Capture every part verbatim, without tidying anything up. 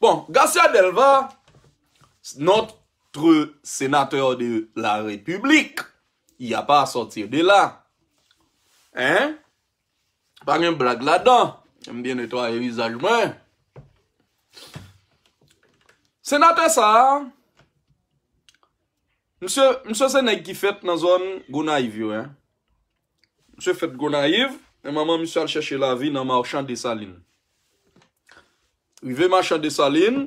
Bon, Garcia Delva, notre sénateur de la République, il n'y a pas à sortir de là. Hein? Pa gen blag ladan. M byen netwaye vizaj mwen. Senatè sa a, misye, misye se nèg ki fèt nan zòn Gonayiv yo, hein. Misye fèt Gonayiv, men manman misye al chèche lavi nan Machan Desalin. Rive Machan Desalin,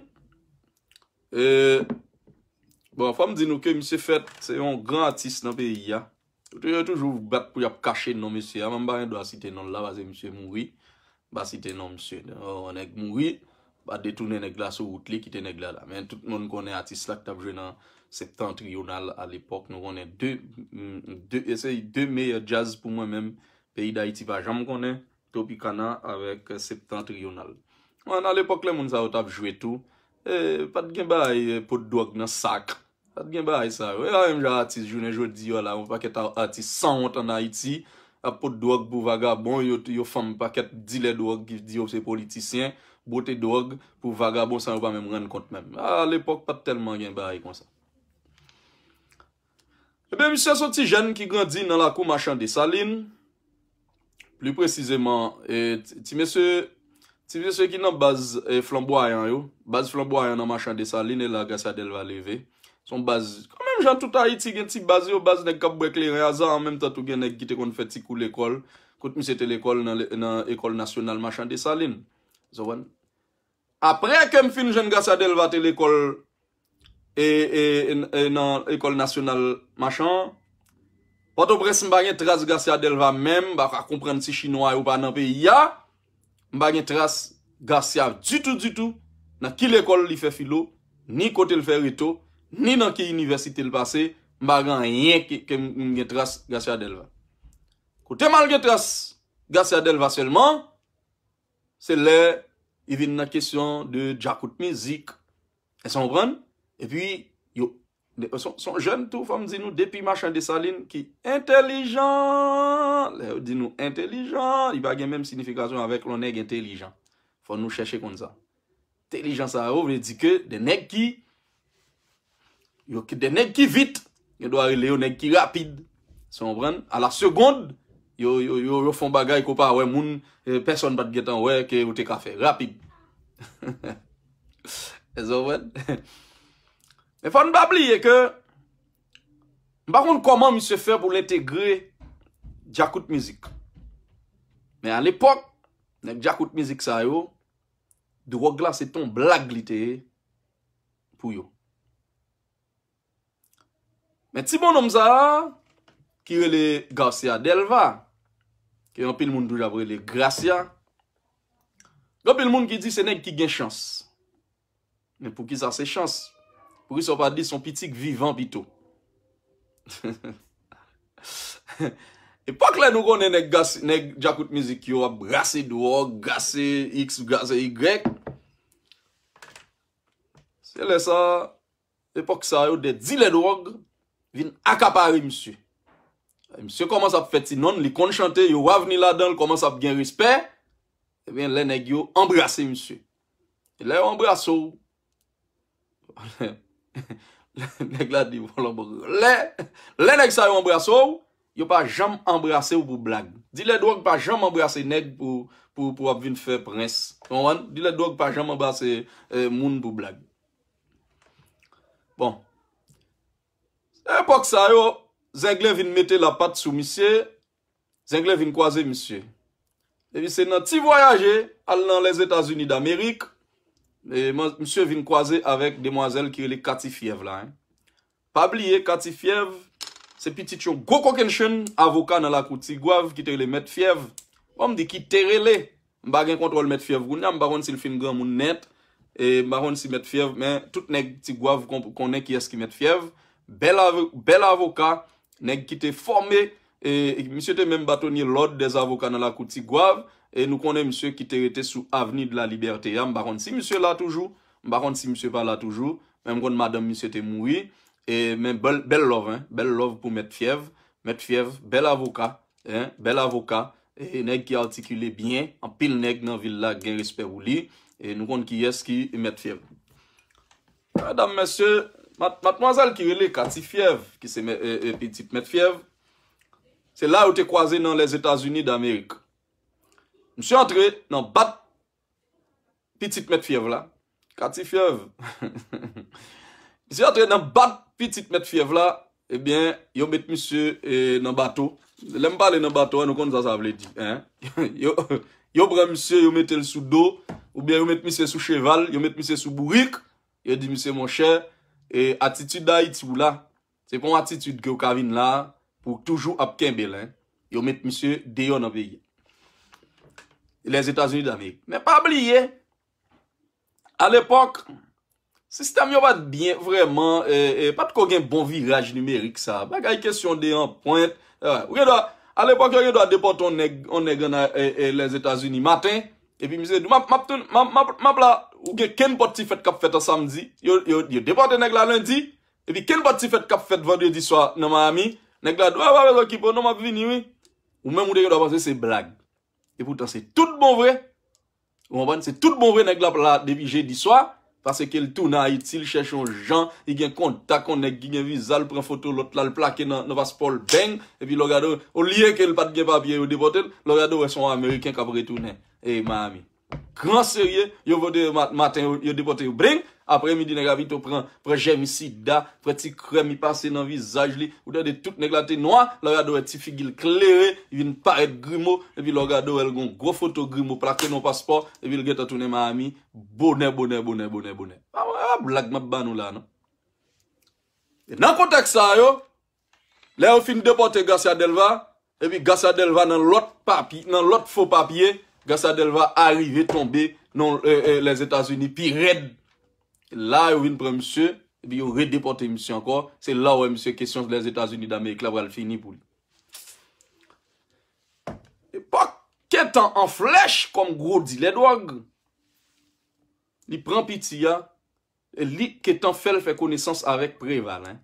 e, bon, fò m di nou ke misye fèt, se yon gran atis nan peyi a. Yo toujou bat pou y ap kache non misye a, men m pa gen dwa site non l la, paske misye mouri. M pa site non misye. Oh, nèg mouri, pa detounen nèg la sou wout li, kite nèg la la. Men tout moun konnen atis la ki t ap jwe nan Septentrional a lepòk. Nou konnen de, mm, de, e se de meyè djaz pou mwen menm, peyi Dayiti pa janm konnen, Tropicana avèk Septentrional. Bon, nan lepòk lè moun sa yo t ap jwe tou, e, pa t gen bagay, e, pot dwòg nan sak. Pa t gen bagay sa yo. E pa menm jan atis jounen jodi a la, yon pakèt a-, atis sanwont ann Ayiti ap pot dwòg pou vagabon, yo, yo fanm pakèt dilè dwòg ki di yo se politisyen, bwote dwòg pou vagabon san yo pa menm rann kont menm. A lepòk pa t tèlman gen bagay konsa. Ebyen, misye se yon ti jèn ki grandi nan lakou Machan Desalin. Pli presizeman, e, ti, ti mesye, ti mesye ki nan baz, e, Flanbwayan yo. Baz Flanbwayan nan Machan Desalin, e la Garcia Delva leve. Se yon baz, kanmenm jan tout Ayiti gen ti baz yo, baz nèg k ap bwè kleren aza, an menm tan tou gen nèg ki te konn fè ti kou lekòl, kot misye te lekòl nan le-, nan Ekòl Nasyonal Machan Desalin. Ou konprann? Apre ke m fin jwenn Garcia Delva te lekòl, e, e, e, e nan Ekòl Nasyonal Machan, Pòtoprens, m pa gen tras Garcia Delva menm, m pa ka konprann si chinwa yo pa nan peyi a. M pa gen tras Garcia ditou, ditou, nan ki lekòl li fè filo, ni kote l fè reto, ni nan ki inivèsite l pase, m pa gen anyen ke, ke m, m gen tras Garcia Delva. Kote m al gen tras Garcia Delva sèlman, se lè li vin nan kesyon de djakout mizik. Èske w konprann? Epi, yo, se yon, se yon jèn tou, fò m di nou, depi Machan Desalin ki entèlijan. Lè yo di nou entèlijan, li pa gen menm siyifikasyon avèk yon nèg entèlijan. Fò nou chèche konn sa. Entèlijan sa yo vle di ke de nèg ki, yo, de nèg ki vit, gen dwa rele yo nèg ki rapid. Èske w konprann? A la segond, yo, yo, yo, yo fè yon bagay ke w pa wè moun, e, pèsonn pa t gentan wè ke yo te ka fè. Rapid. Èske w konprann? Men fò n pa bliye ke m pa konn kòman misye fè pou l entegre djakout mizik. Men alepòk, nèg djakout mizik sa yo, dwòg la se t on blag li te ye pou yo. Men ti bonnonm sa a, ki rele Garcia Delva, ke anpil moun toujou ap rele Gracia, gen anpil moun ki di se nèg ki gen chans. Men poukisa se chans? Poukisa w pa di se yon pitit vivan pito? Epòk lè nou konnen nèg gas-, nèg djakout mizik yo ap brase dwòg, brase X, brase Y. Se lè sa, epòk sa yo, de dilè dwòg vin akapare misye. Misye kòmanse ap fè ti nonn, li konn chante, yo avni ladan l, kòmanse ap gen respè. Ebyen, lè nèg yo anbrase misye. E lè yo anbrase w, nèg la di, "Bon, lè, lè nèg sa yo anbrase w, yo pa janm anbrase w pou blag." Dilè dwòg pa janm anbrase nèg pou, pou, pou ap vin fè prens. Ou konprann? Dilè dwòg pa janm anbrase, eh, moun pou blag. Bon. Epòk sa yo, Zenglen vin mete lapat sou misye, Zenglen vin kwaze misye. Epi se nan ti vwayaje al nan Lèzetazini Damerik, e, man-, misye vin kwaze avèk demwazèl ki rele Kati Fyèv la, en. Pa bliye, Kati Fyèv, se pitit yon gwo kokennchenn avoka nan lakou Tigwav ki te rele Mèt Fyèv. Bon, m di ki te rele. M pa gen kontwòl Mèt Fyèv kounye a, m pa konn si l fin granmoun nèt. E m pa konn si Mèt Fyèv, men tout nèg Tigwav kon-, konnen kiyès ki Mèt Fyèv. Bèl avo-, bèl avoka, nèg ki te fòme, e, e misye te menm batonye lòd dèzavoka nan lakou Tigwav. E nou konnen misye ki te rete sou Avenue de la Liberté a. M pa konn si misye la toujou, m pa konn si misye pa la toujou, men m konn madanm misye te mouri. E, men bèl, bèl love, en, bèl love pou Mèt Fyèv. Mèt Fyèv, bèl avoka, en, bèl avoka. E nèg ki atikile byen, anpil nèg nan vil la gen respè pou li. E nou konn kiyès ki Mèt Fyèv. Medam, mesye, mat- madmwazèl ki rele Katy Fyèv, ki se mè- e- e pitit Mèt Fyèv, se la yo te kwaze nan Lèzetazini Damerik. Misye antre nan bat pitit Mèt Fyèv la. Katy Fyèv. Misye antre nan bat pitit Mèt Fyèv la. Ebyen, yo met misye e, nan bato. Lè m pale nan bato a, nou konn sa sa vle di. Hein? yo, yo pran misye, yo mete l sou do, oubyen yo met misye sou cheval, yo met misye sou bourik. Yo di misye, monchè, e, atitid Ayiti w la, se pa yon atitid ke w ka vin la pou toujou ap kenbe l, hein. Yo met misye deyò nan peyi. Lèzetazini Damerik. Men pa bliye, alepòk, sistèm yo pa t byen vrèman, e, e, pa t ko gen bon viraj nimerik sa. Bagay kesyon de anprent. E, ou gen dwa, alepòk, yo gen dwa depòte yon nèg, yon nèg ann e, e, Lèzetazini maten, epi misye di, m ap, m ap, toun- m ap, m ap, m ap la, ou gen kenpòt ti fèt k ap fèt an samdi, yo, yo, yo depòte nèg la lendi, epi kenpòt ti fèt k ap fèt vandredi swa nan Miami, nèg la di, w pa bezwen okipe w non, m ap vini, wi. Ou menm ou te gen dwa panse se blag. Epoutan se tout bon vre. Ou konprann? Se tout bon vre nèg la ap la depi jedi swa, paske l tounen Ayiti, l chèche yon jan, li gen kontak, yon nèg ki gen viza, l pran foto lòt la, l plake nan, nan paspò l, beng, epi lè w gade, olye ke l pa t gen papye, yo depòte l, lè w gade, w wè se yon Ameriken k ap retounen e Miami. Gran serye, yo vote yo ma- maten, yo, yo depòte yo, bling, apremidi nèg la pito pran, pran jèmisida, pran ti krèm, li pase nan vizaj li, ou tande tout nèg la te nwa, lè w gade, w wè ti figi l klere, li vin parèt grimo, epi lè w gade, w wè l gon gwo foto grimo plake nan paspò, epi l gentan tounen Miami, bonè, bonè, bonè, bonè, bonè. Pa, pa blag m ap ba nou la, non. E nan kontèks sa yo, lè yo fin depòte Garcia Delva, epi Garcia Delva nan lòt papye, nan lòt fo papye, Garcia Delva arive tonbe nan e, e, Lèzetazini pi rèd. La, yo vin pran misye, epi yo redepòte misye ankò. Se la w wè misye kesyon Lèzetazini Damerik la pral fini pou li. Epòk Ketan an flèch kòm gwo dilè dwòg, li pran piti a, e li Ketan fè l fè konesans avèk Preval, hein.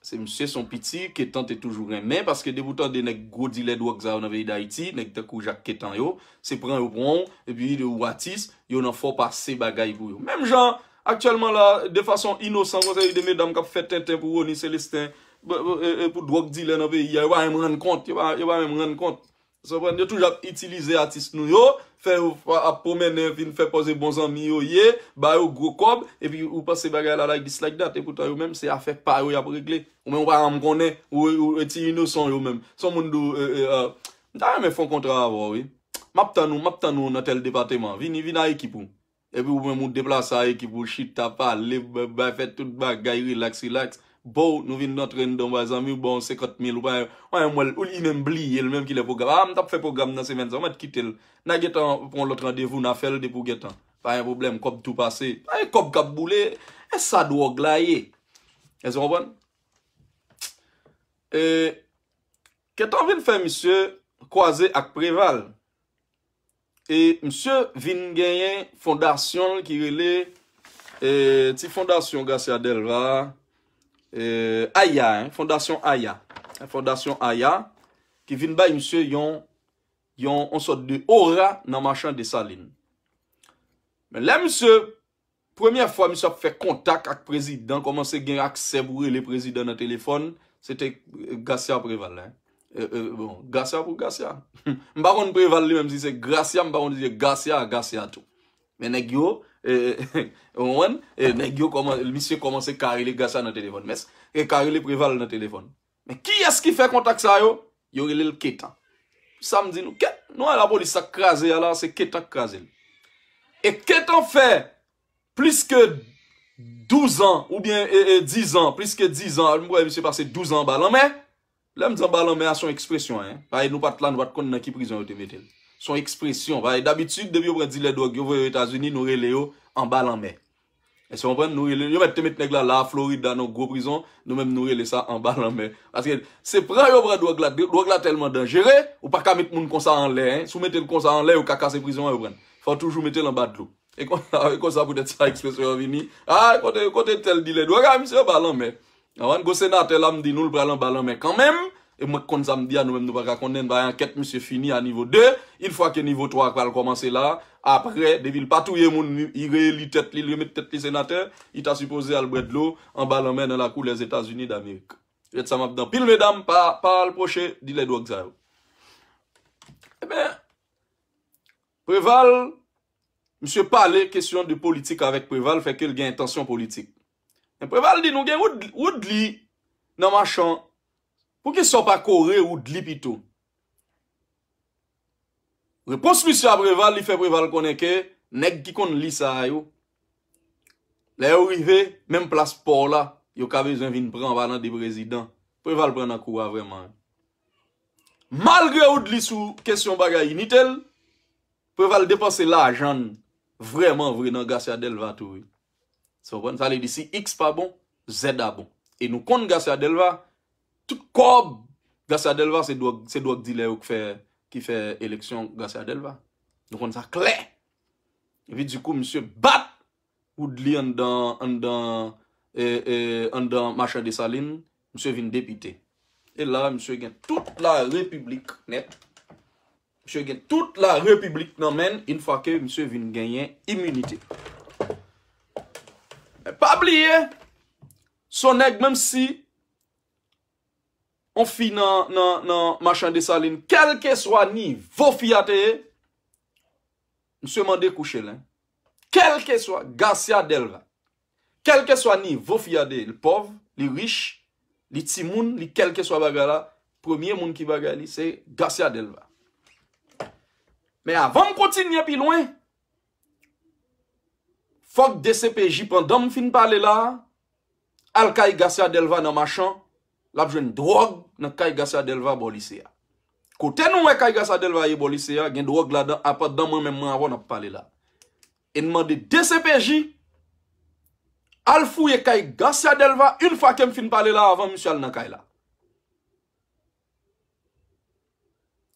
Se misye se yon piti Ketan te toujou renmen, paske depi w tande nèg gwo dilè dwòg sa yo nan peyi Dayiti, nèg tankou Jak Ketan yo, se pran yo pran w, epi ou atis, yo nan fò pase bagay pou yo. Menm jan, aktyèlman la, de fason inosan, gon seri de medam k ap fè tenten pou Rony Célestin, e, e, e, pou dwòg dilè nan peyi a, yo pa menm rann kont, yo pa, yo pa menm rann kont. Ou konprann? Yo toujou ap itilize atis nou yo, fè yo ap pwomennen, vin fè pòze bon zanmi yo ye, ba yo gwo kòb, epi ou panse bagay la like this, like that, epoutan yo menm se afè pa yo y ap regle. Ou menm ou pa janm konnen, ou, ou, ou ti inosan yo menm. Se yon moun di w, e, e, e, m ta renmen fè yon kontra avè w, wi. M ap tann ou, m ap tann ou nan tèl depatman. Vini, vin a ekip ou. Epi ou menm ou deplase a ekip ou, chita, pale, bay, fè tout bagay, rilaks, rilaks. Bow, nou vin antre anndan, bay zanmi w ba w senkant mil, ou pa, ou pa menm wè l, ou li menm bliye l, menm kilè pwogram. A, m t ap fè pwogram nan semèn sa, ou mèt kite l. N a gentan pran lòt randevou, n a fè l depi w gentan. Pa gen pwoblèm, kòb tou pase. Pa gen kòb k ap boule, e sa dwòg la ye. Èske w konprann? E, Ketan vin fè misye kwaze ak Preval. E misye vin genyen fondasyon l ki rele, e, ti fondasyon Garcia Delva, e, Aya, hein, fondasyon Aya. Fondasyon Aya, ki vin bay misye yon, yon, yon sòt de ora nan machan Desalin. Men lè misye premyè fwa misye ap fè kontak ak prezidan, kòmanse gen aksè pou rele prezidan nan telefòn, se te, e, Garcia Preval, hein. E, e, bon, Garcia pou Garcia. M pa konn Preval li menm si se Gracia, m pa konn si se Garcia, Garcia tou. Men nèg yo, e, e, ou konprann? E, nèg yo kòman, misye kòmanse ka rele Garcia nan telefòn. Men, e ka rele Preval nan telefòn. Men kiyès ki fè kontak sa yo? Yo rele l Ketan. Sa m di nou, Ket-, nou wè lapolis sa k kraze a la, se Ketan k kraze l. E Ketan fè plis ke douz an, oubyen, e, e, diz an, plis ke diz an, m kwè misye pase douz an anba lanmè. Lè m di anba lanmè a, se yon ekspresyon, hein. Paske nou pa t la, nou pa t konn nan ki prizon yo te mete l. Se yon ekspresyon. Paske dabitid, depi yo pran dilè dwòg, yo voye yo Etazini, nou rele yo anba lanmè. Èske w konprann? Nou rele, yo mèt te met nèg la la, Florida, nan gwo prizon, nou menm nou rele sa anba lanmè. Paske se pran yo pran dwòg la, dwòg la tèlman danjere, ou pa ka met moun konsa anlè, hein. Si w mete l konsa anlè, yo ka kase prizon an, yo pran l. Fò w toujou mete l anba dlo. E konsa, e konsa poutèt sa ekspresyon an vini. A, kote, kote tèl dilè dwòg? A, misye anba lanmè. Ou konprann? Gwo senatè la, m di nou, l pral anba lanmè kanmenm. E mwen k konn sa m di a, nou menm nou pa ka konnen, bay ankèt misye fini a nivo de. Une fois que nivo twa pral kòmanse la, apre, depi l pa touye moun, li, li reeli tèt li, li remèt tèt li senatè, li ta sipoze al bwè dlo anba lanmè nan lakou Lèzetazini Damerik. Ret sa m ap di anpil medam, pa, pa al pwoche dilè dwòg sa yo. Ebyen, Preval, misye pale kesyon de politik avèk Preval, fè ke l gen entansyon politik. Men Preval di nou gen Wood-, Woodly nan Machan. Poukisa w pa kore Woodly pito? Repons misye a Preval, li fè Preval konnen ke nèg ki konn li sa a yo, lè yo rive, menm plas pa w la, yo ka bezwen vin pran anba nan de prezidan. Preval pran nan kou a vrèman. Malgre Woodly sou kesyon bagay inite l, Preval depanse lajan l vrèman vre nan Garcia Delva tou, wi. Sa w konprann? Sa vle di si X pa bon, Z a bon. E nou konn Garcia Delva, tout kòb Garcia Delva se dwòg, se dwòg dilè yo k fè, ki fè eleksyon Garcia Delva. Nou konn sa klè. Epi dikou, misye bat Woodly anndan, anndan, e, e, anndan Machan Desalin, misye vin depite. E la, misye gen tout la repiblik nèt. Misye gen tout la repiblik nan men l, une fois que misye vin genyen iminite. Men pa bliye, s on nèg, menm si on fi nan, nan, nan Machan Desalin, kèlkeswa nivo fi a te ye, misye mande kouche l, en. Kèlkeswa, Garcia Delva. Kèlkeswa nivo fi a te ye, li pòv, li rich, li timoun, li kèlkeswa bagay la, premye moun ki bagay li, se Garcia Delva. Men avan m kontinye pi lwen, fòk D C P J, pandan m fin pale la, al kay Garcia Delva nan Machan, l ap jwenn dwòg nan kay Garcia Delva bò lise a. Kote nou wè kay Garcia Delva ye bò lise a, gen dwòg ladan, a pandan mwen menm mwen avè w n ap pale la. E n mande D C P J al fouye kay Garcia Delva, une fois que m fin pale la, avan misye al nan kay la.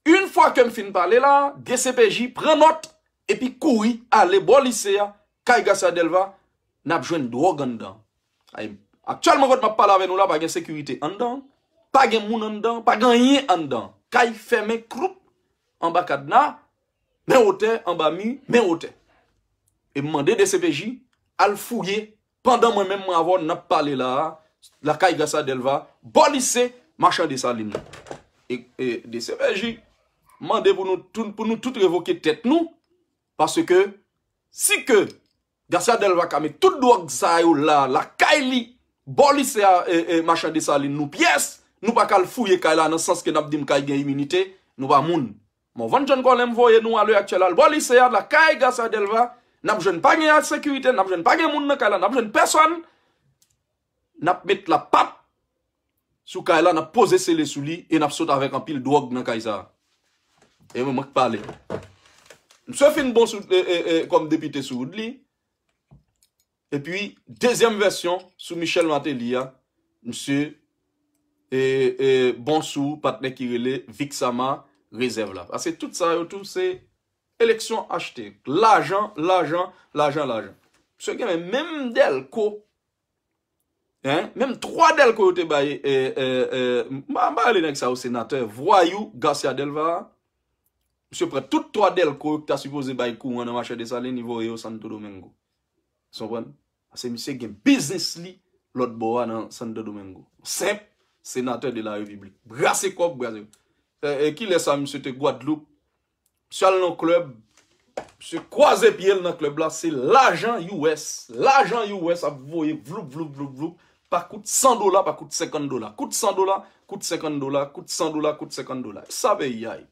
Une fois que m fin pale la, D C P J pran nòt epi kouri ale bò lise a, kay Garcia Delva, n ap jwenn dwòg anndan. Ay, aktyèlman, kote m ap pale avè nou la, pa gen sekirite anndan, pa gen moun anndan, pa gen anyen anndan. Kay fèmen kloup anba kadna, men wotè, anba mi, men wotè. E m mande D C P J al fouye, pandan mwen menm mwen avè w n ap pale la a, lakay Garcia Delva, bò lise Machan Desalin. E, e D C P J mande pou nou tout, pou nou tout revoke tèt nou, paske si ke Garcia Delva ka met tout dwòg sa yo la, lakay li, bò lise a, e, e, Machan Desalin, nou pyès, nou pa ka al fouye kay la nan sans ke n ap di m kay gen iminite, nou pa moun. Morvan John Colin voye nou alè aktyèl al bò lise a, lakay Garcia Delva, n ap jwenn pa gen sekirite, n ap jwenn pa gen moun nan kay la, n ap jwenn pèsòn, n ap met lapap sou kay la, n ap poze sele sou li e n ap sot avèk anpil dwòg nan kay sa a. E mwen, mwen k pale. Misye fin bon sou, e, e, e, kòm depite sou wout li. Epi, dezyèm vèsyon sou Michel Martelly a, misye, e, e, bon sou patnè ki rele Vixama Rezèv la. Paske tout sa yo tou, se eleksyon achte. Lajan, lajan, lajan, lajan. Misye gen menm, menm dèlko, en, menm twa dèlko yo te bay, e, e, e, m pa, m pa rele nèg sa yo senatè, vwayou Garcia Delva a. Misye pran tout twa dèlko yo ki ta sipoze bay kouran nan Machan Desalin, li voye yo Santo Domingo. Ou konprann? Paske misye gen biznis li lòt bò a nan Santo Domingo. Senp senatè de la repiblik. Brase kòb, brase. E, e kilè sa misye te Gwadloup? Misye al nan klèb. Misye kwaze pye l nan klèb la. Se lajan U S. Lajan U S ap voye vloup, vloup, vloup, vloup. Pa kout san dola, pa kout senkant dola. Kout san dola, kout senkant dola, kout san dola, kout senkant dola. Sa peyi a ye.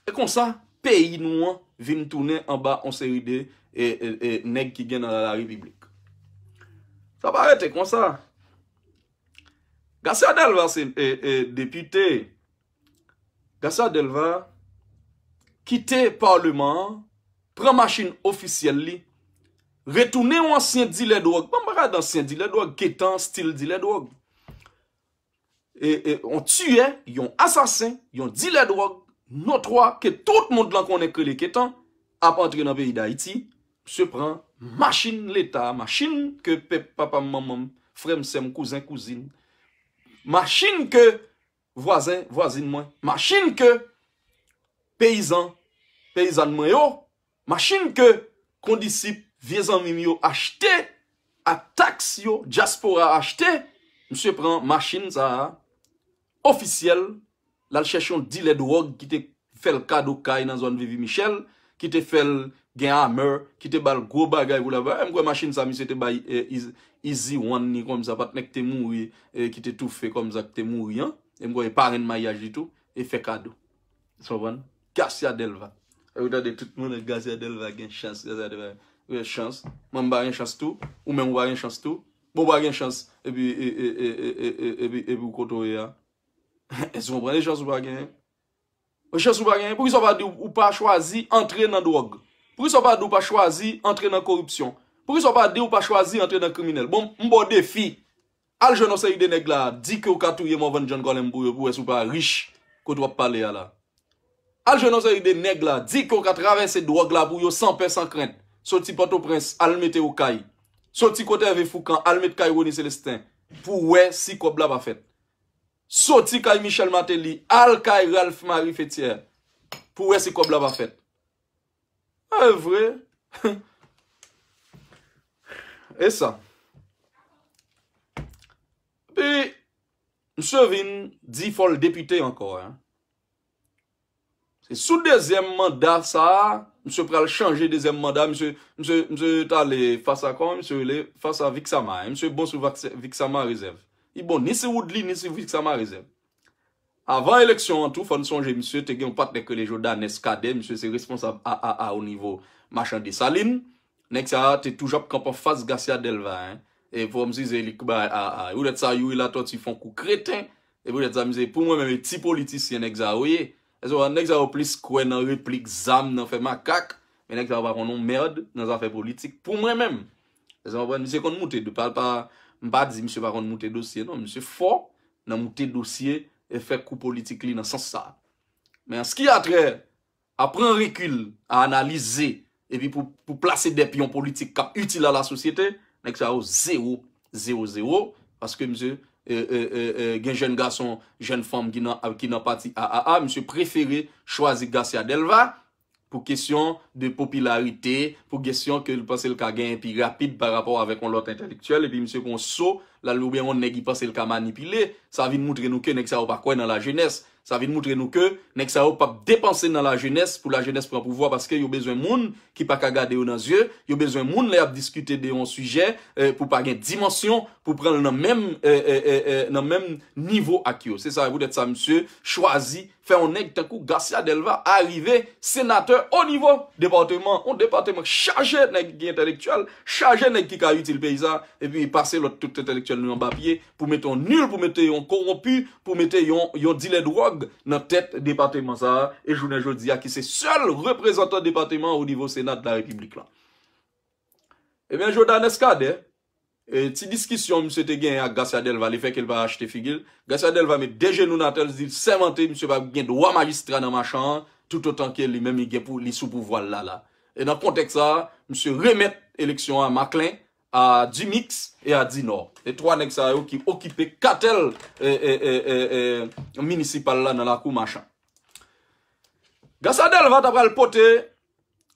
E konsa, peyi nou an vin tounen anba on seri de, e, e, e, nèg ki gen nan la repiblik. Sa pa rete konsa. Garcia Delva se, e, e, depite. Garcia Delva kite palman an, pran machin ofisyèl li, retounen yon ansyen dilè dwòg. Bon, m pa ka di ansyen dilè dwòg, Ketan stil dilè dwòg. E, e, yon tiyè, yon asasen, yon dilè dwòg notwa ke tout mond lan konnen k rele Ketan ap antre nan peyi Dayiti. Misye pran machin Leta, machin ke pèp, papa m, manman m, frè m, sè m, kouzen, kouzin, machin ke vwazen, vwazin mwen, machin ke peyizan, peyizàn mwen yo, machin ke kondisip, vye zanmi m yo achte ak taks yo, dyaspora achte, misye pran machin sa a, ofisyèl, l al chèche yon dilè dwòg ki te fè l kado kay nan zòn Vivi Michel, ki te fè l gen amè, ki te ba l gwo bagay pou l ap bay. M kwè machin sa misye te bay eh, Easy One ni kòmsa, patnè k te mouri, eh, ki te toufe kòmsa, k te mouri an. E m kwè e parenn maryaj li tou, e fè kado. Ou konprann? Garcia Delva. E ou tande tout moun, Garcia Delva gen chans, Garcia Delva gen chans. Mwen m pa gen chans tou, ou menm ou pa gen chans tou. Bon, ou pa gen chans, epi, e, e, epi, epi ou kote ou ye a. Èske ou konprann? E chans ou pa genyen? E chans ou pa genyen? Poukisa ou pa di ou pa chwazi antre nan dwòg? Poukisa ou pa di ou pa chwazi antre nan koripsyon? Poukisa ou pa di ou pa chwazi antre nan kriminèl? Bon, m ba w defi. Al jwenn yon seri de nèg la, di ke ou ka touye Morvan John Colem pou yo, pou wè si ou pa rich, kote w ap pale a la. Al jwenn yon seri de nèg la, di ke ou ka travèse dwòg la pou yo san pè, san krent. Soti Pòtoprens, al mete Okay. Soti kote Hervé Fourcand, al met kay Rony Célestin, pou wè si kòb la pa fèt. Soti kay Michel Martelly, al kay Ralph Marie Fétière, pou wè si kòb la pa fèt. E vre. E sa. Epi, misye vin di fò l depite ankò, en. Se sou dezyèm manda sa a, misye pral chanje dezyèm manda, misye, misye, misye t ale fas a kòman misye rele, fas a Vixama, en. Misye bon sou Vax- Vixama rezèv. Li bon ni sou Woodly, ni sou Vixama rezèv. Avan eleksyon an tou, fò n sonje misye te gen yon patnè k rele Jodanes Cadet, misye se responsab A A A o nivo Machan Desalin. Nèg sa a te toujou ap kanpe anfas Garcia Delva, en. E fò m size li k bay A A. E poutèt sa, Youri Latortue fè yon kou kreten. E poutèt sa, misye, pou mwen menm, e ti politisyen nèg sa yo ye. Èske w konprann? Nèg sa yo plis kwè nan replik zam, nan fè makak. Men nèg sa yo pa konn yon mèd nan zafè politik. Pou mwen menm. Èske w konprann? Misye konn moute do-, pa, pa, m pa di misye pa konn moute dosye, non. Misye fò nan moute dosye e fè kou politik li nan sans sa. Men an ce qui a trait a pran rekil, a analize, epi pou, pou plase de pyon politik k ap itil a lasosyete, nèg sa yo zewo, zewo, zewo, paske misye, e, e, e, e, gen jèn gason, jèn fanm ki nan, ki nan pati A A A, misye prefere chwazi Garcia Delva pou kesyon de popilarite, pou kesyon ke l panse l ka genyen pi rapid pa rapò avèk yon lòt entèlektyèl, epi misye pran yon so, l al oubyen yon nèg li panse l ka manipile, sa vin moutre nou ke nèg sa yo pa kwè nan lajenès. Sa vin moutre nou ke nèg sa yo p ap depanse nan lajenès pou lajenès pran pouvwa, paske yo bezwen moun ki pa ka gade yo nan zye, yo bezwen moun lè y ap diskite de yon sijè, eh, pou pa gen dimansyon, pou pran l nan menm, eh, eh, eh, eh, nan menm nivo ak yo. Se sa, poutèt sa, misye chwazi fè yon nèg tankou Garcia Delva arive senatè o nivo depatman, yon depatman chaje nèg ki entèlektyèl, chaje nèg ki ka itil peyi sa, epi pase lòt tout entèlektyèl nou anba pye, pou mete yon nil, pou mete yon kowonpi, pou mete yon, yon dilè dwòg nan tèt depatman sa a, e jounen jodi a ki se sèl reprezantan depatman o nivo Sena de la Repiblik la. Ebyen, Jordanes Cadet, e, ti diskisyon misye te genyen ak Garcia Delva, li fè ke l pa achte figi l. Garcia Delva met de jenou nan atè l, di l sèmante, misye pa gen dwa majistra nan Machan an, toutotan ke li menm li gen pou, li sou pouvwa l la la. E nan kontèks sa a, misye remèt eleksyon a Maclin, a Dimix e a Dinò. E twa nèg sa yo ki okipe katèl, e, e, e, e, e, minisipal la nan lakou Machan. Garcia Delva ta pral pote,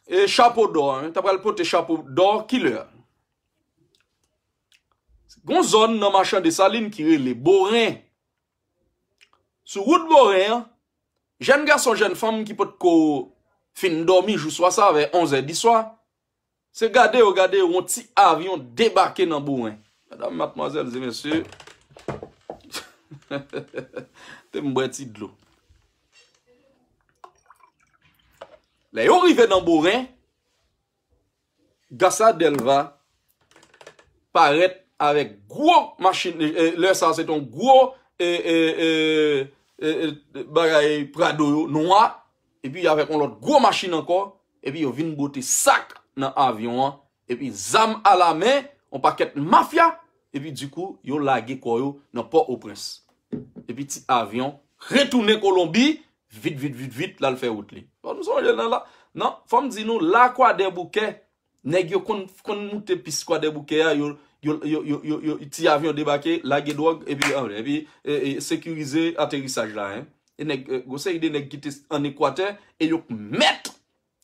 e, chapo dò, en, ta pral pote chapo dò kilè. Gon zòn nan Machan Desalin ki rele Boren. Sou wout Boren an, jèn gason, jèn fanm ki potko fin dòmi jou swa sa, vè onz è di swa, se gade yo gade yon ti avyon debake nan Boren. Medam, madmwazèl e mesye, te m bwè ti dlo. Lè yo rive nan Boren, Garcia Delva parèt avèk gwo machin, e, e, lè sa se t on gwo, e, e, e, e, e, bagay Prado yo, nwa, epi avèk yon lòt gwo machin ankò, epi yo vin bote sak nan avyon an, epi zam alamen, yon pakèt mafya, epi dikou, yo lage kò yo nan Pòtoprens. Epi ti avyon retounen Kolonbi, vit, vit, vit, vit, l al fè wout li. Fò n sonje nan la, nan, fò m di nou, la Kwadèboukè, nèg yo konn, konn moute pis Kwadèboukè a, yo, Yo, yo, yo, yo, yo, ti avyon debake, lage dwòg, epi, ah, epi e, e, sekirize aterisaj la, hein. E nèg, e, gon seri de nèg ki te an Ekwatè, e yo k mèt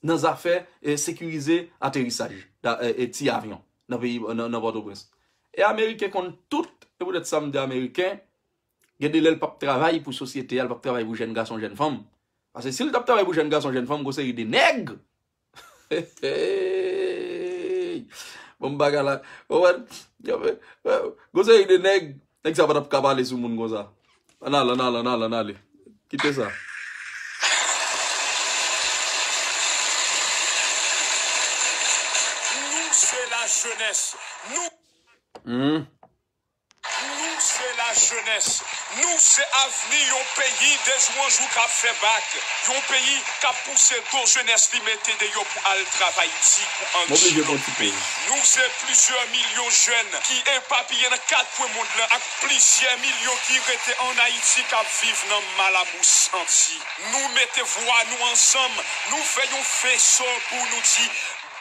nan zafè e, sekirize aterisaj da- e, e, ti avyon nan peyi, nan, nan Pòtoprens. E Ameriken konn tout, e poutèt sa m di Ameriken, gen de lè l p ap travay pou sosyete a, l p ap travay pou jèn gason, jèn fanm. Paske si l t ap travay pou jèn gason, jèn fanm, gon seri de nèg Bon, bagay la. Ou wè, gon seri de nèg, nèg sa pa t ap ka pale sou moun konsa. Ann ale, ann ale, ann ale, ann ale. Kite sa. Nou se lajenès. Nou. Hmm. Nou se lajenès. Nou se avni yon peyi de jou an jou k ap fè bak. Yon peyi k ap pouse do jenès li mete deyò pou al travay di pou ann chita okipe. Nou se plizyè milyon jèn ki epapiye nan kat kwen mond lan ak plizyè milyon ki rete ann Ayiti k ap viv nan malamou santi. Nou mete vwa nou ansanm, nou fè yon feso pou nou di,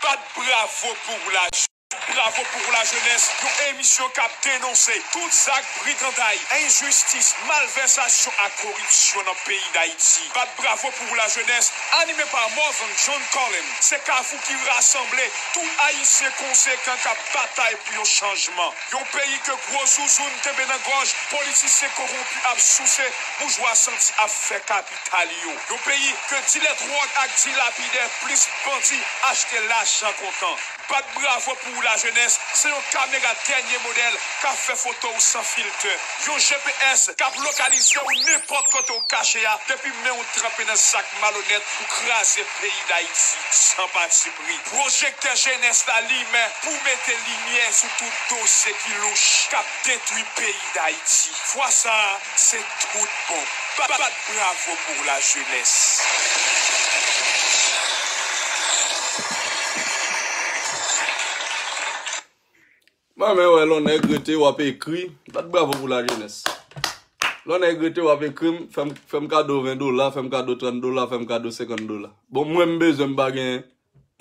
bat bravo pou la Bravo pou lajenès, yon emisyon k ap denonse tout zak briganday, enjistis, malvèsasyon ak koripsyon nan peyi Dayiti. Bat bravo pou lajenès, anime pa Morvan John Colem, se kafou ki rasanble tout Ayisyen konsekan k ap batay pou yon chanjman. Yon peyi ke gwo zouzoun kenbe nan gòj, politisyen kowonpi ap souse, boujwa santi ap fè kapital yo. Yon peyi ke dilè dwòg ak dilapidè plis bandi achte lajan kontan. Bat bravo pou ou lajenès, se yon kamera dènye modèl k ap fè foto w san filtè. Yon G P S k ap lokalize w nenpòt kote w kache a depi men w tranpe nan zak malonèt pou kraze peyi Dayiti san patipri. Pwojektè jenès la limen pou mete limyè sou tout dosye ki louch k ap detwi peyi Dayiti. Fwa sa a, se tout bon. Bat bravo pou lajenès. Mwen menm wè lè yon nèg rete w ap ekri, bat bravo pou lajenès. Lè yon nèg rete w ap ekri m, fè m, fè m kado ven dola, fè m kado trant dola, fè m kado senkant dola. Bon, mwen m bezwen m pa genyen.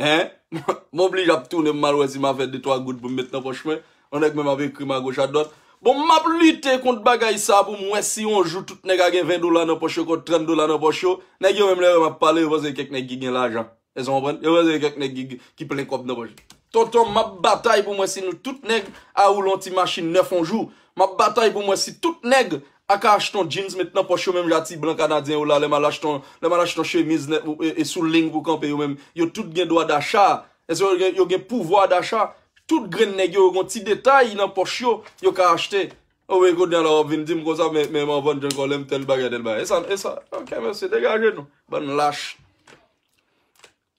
Hein? M oblije ap tounen m al wè si m a fè de twa goud pou m met nan pòch mwen. Yon nèg menm ap ekri m agoch adwat. Bon, m ap lite kont bagay sa pou m wè si yon jou tout nèg a gen ven dola nan pòch yo, kont trant dola nan pòch yo. Nèg yo menm lè yo wè m ap pale, yo panse kèk nèg ki gen lajan. Èske w konprann? Yo panse kèk nèg ki, ki plen kòb nan pòch yo. Tonton, m ap batay pou m wè si nou tout nèg a woule yon ti machin nèf yon jou. M ap batay pou m wè si tout nèg a ka achte yon jeans met nan pòch yo menm jan ti blan kanadyen yo la, lè m al achte yon, lè m al achte yon chemiz nèt, e, e sou liy pou kanpe yo menm. Yo tout gen dwa dacha. Èske yo gen, yo gen pouvwa dacha? Tout grenn nèg yo, yo gen yon ti detay nan pòch yo, yo ka achte. O wi, kounye a la w ap vin di m konsa, men, men m ap vann jan kòlè m tèl bagay, tèl bagay. E sa, e sa, ok, mèsi, degaje nou. Bann lach.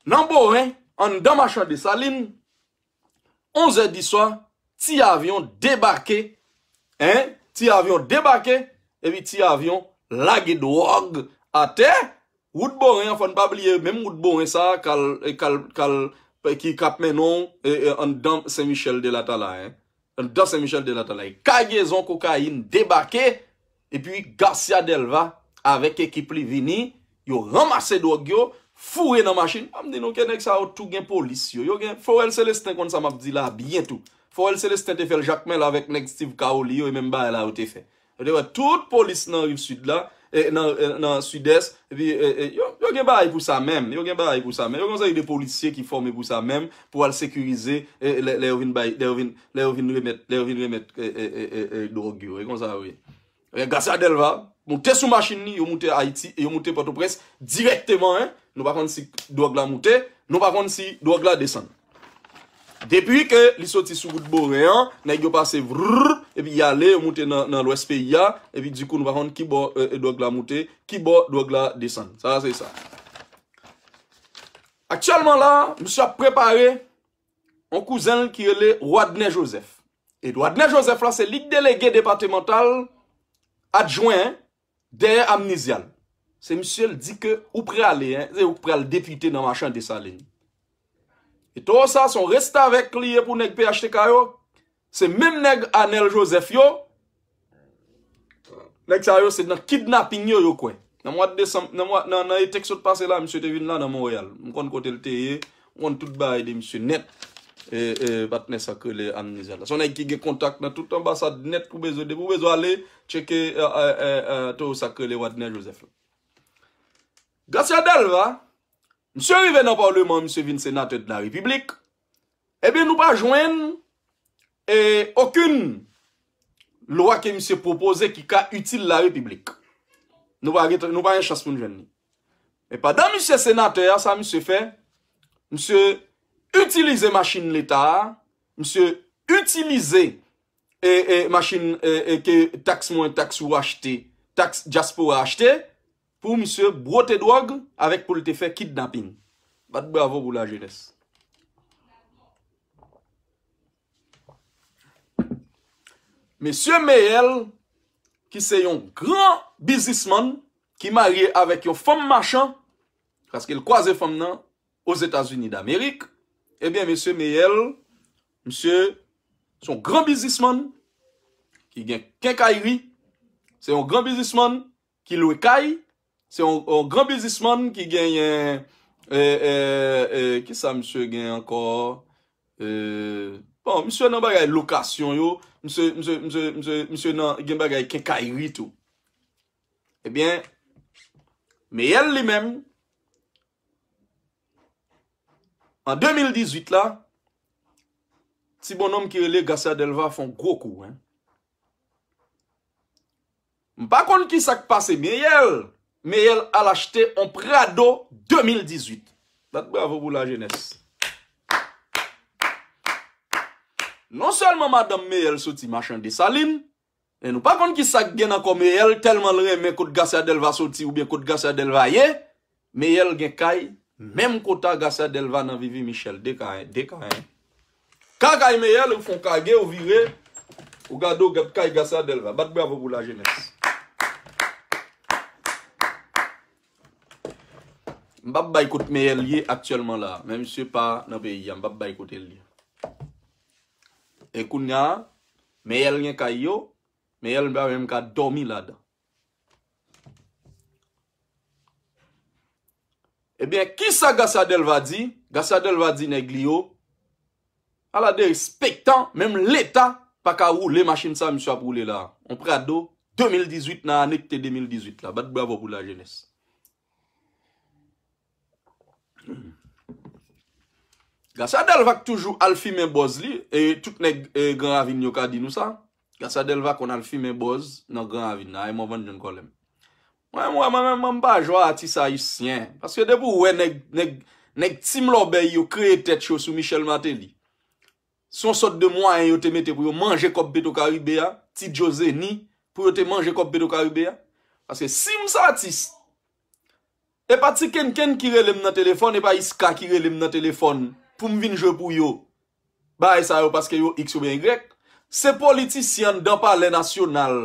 Nan Boren, anndan machan Desalin, onz è di swa, ti avyon debake, en, ti avyon debake, epi ti avyon lage dwòg atè. Wout Boren an, fò n pa bliye, menm wout Boren sa a, k al, k al, k al, ki, k ap mennen w, e, e, anndan Sen Michèl de Latala, en. Anndan Sen Michèl de Latala. Kagezon kokayin debake, epi Garcia Delva avèk ekip li vini, yo ranmase dwòg yo, foure nan machin. Ban m di nou ke nèg sa yo tou gen polis yo. Yo gen, Forel Celestin konn sa m ap di la byen tou. Forel Celestin te fè l Jakmèl avèk nèg Steve Caoli yo, e menm bagay la yo te fè. Yo te wè tout polis nan Riv Sid la, e, nan, e, nan Sidès, epi, e, e, yo, yo gen bagay pou sa menm, yo gen bagay pou sa menm. Yo gen yon seri de polisye ki fòme pou sa menm, pou al sekirize, e, lè, lè yo vin bay, lè yo vin, lè yo vin remèt, lè yo vin remèt, e, e, e, e, e, dwòg yo. E konsa yo ye. E, Garcia Delva moute sou machin li, yo moute Ayiti, e yo moute Pòtoprens dirèkteman, en. Nou pa konn si dwòg la moute, nou pa konn si dwòg la desann. Depi ke li soti sou wout Boren an, nèg yo pase vrrr, epi y ale, yo moute nan, nan lwès peyi a, epi dikou nou pa konn ki bò, e, e, dwòg la moute, ki bò dwòg la desann. Sa se sa. Aktyèlman la, misye ap prepare yon kouzen l ki rele Wadner Joseph. E Wadner Joseph la, se li k delege depatmantal adjwen dèyè Amnizyal. Se misye l di ke ou prale, en, se ou k pral depite nan machan Desalin. E towo sa, se yon restavèk li ye pou nèg P H T K yo. Se menm nèg Anèl Joseph yo. Nèg sa yo, se nan kidnaping yo, yo kwè. Nan mwa desanm, nan mwa, nan, nan ete k sot pase la, misye te vin la nan Monreyal. M konn kote l te ye, m konn tout bagay de misye nèt. e, e, patnè sa k rele Amnizal la. Se yon nèg ki gen kontak nan tout anbasad nèt pou bezwen, depi w bezwen ale tcheke, e, e, e, e, to sa k rele Wadner Joseph la. Garcia Delva, misye rive nan palman, misye vin senatè de la repiblik. Ebyen, nou pa jwenn, e, okenn lwa ke misye pwopoze ki ka itil la repiblik. Nou pa gen, nou pa gen chans pou n jwenn li. Men pandan misye senatè a, sa misye fè, misye itilize machin leta a, misye itilize, e, e, machin, e, e, ke taks mwen, taks ou achte, taks dyaspora achte, pou misye bwote dwòg avèk pou l te fè kidnaping. Bat bravo pou lajenès. Mesye Meyèl, ki se yon gran biznismann, ki marye avèk yon fanm machan, paske l kwaze fanm nan Ozetazini Damerik, ebyen, mesye Meyèl, misye se yon gran biznismann ki gen kenkayri, se yon gran biznismann ki lwe kay, se yon, yon gran biznismann ki genyen, e, e, e, ki sa misye gen ankò? E, bon, misye nan bagay lokasyon yo, misye, misye, misye, misye, misye nan, gen bagay kenkayri tou. Ebyen, Meyèl li menm, an de mil dizuit la, ti bonnonm ki rele Garcia Delva fè yon gwo kou, en. M pa konn ki sa k pase Meyèl. Meyèl al achte on Prado de mil dizuit. Bat bravo pou lajenès. Non sèlman madanm Meyèl soti machan Desalin, men nou pa konn ki sa k gen nan kò Meyèl, tèlman l renmen kot Garcia Delva soti oubyen kot Garcia Delva ye, Meyèl gen kay, menm kota Garcia Delva nan Vivi Michel, de kay, de kay. Ka kay Meyèl, ou fè on kage, ou vire, ou gade, ou gad kay Garcia Delva. Bat bravo pou lajenès. M p ap bay kot Meyèl ye aktyèlman la, men misye pa nan peyi a, m p ap bay kote l ye. E kounye a, Meyèl gen kay yo, Meyèl pa menm ka dòmi ladan. Ebyen, kisa Garcia Delva di? Garcia Delva di nèg li yo, ala derespektan, menm Leta pa ka woule machin sa misye ap woule la. On Prado de mil dizuit nan ane ki te de mil dizuit la. Bat bravo pou lajenès. Garcia Delva k toujou al fimen bòz li, e tout nèg, e, Gran Ravin yo ka di nou sa. Garcia Delva konn al fimen bòz nan Gran Ravin nan, ay mwen vann jwenn kòlè m. Mwen, mwen, mwen, mwen, mwen, m pa jwe atis ayisyen. Paske depi w wè nèg, nèg, nèg Team Lòbèy yo kreye tèt yo sou Michel Martelly. Se yon sòt de mwayen yo te mete pou yo manje kòb Petro Caribe a, Ti Joe Zeni, pou yo te manje kòb Petro Caribe a. Paske si m se atis, e pa Ti Kenken ki rele m nan telefòn, e pa Iska ki rele m nan telefòn pou m vin jwe pou yo. Bagay sa yo paske yo X oubyen Y. Se politisyen anndan Palè Nasyonal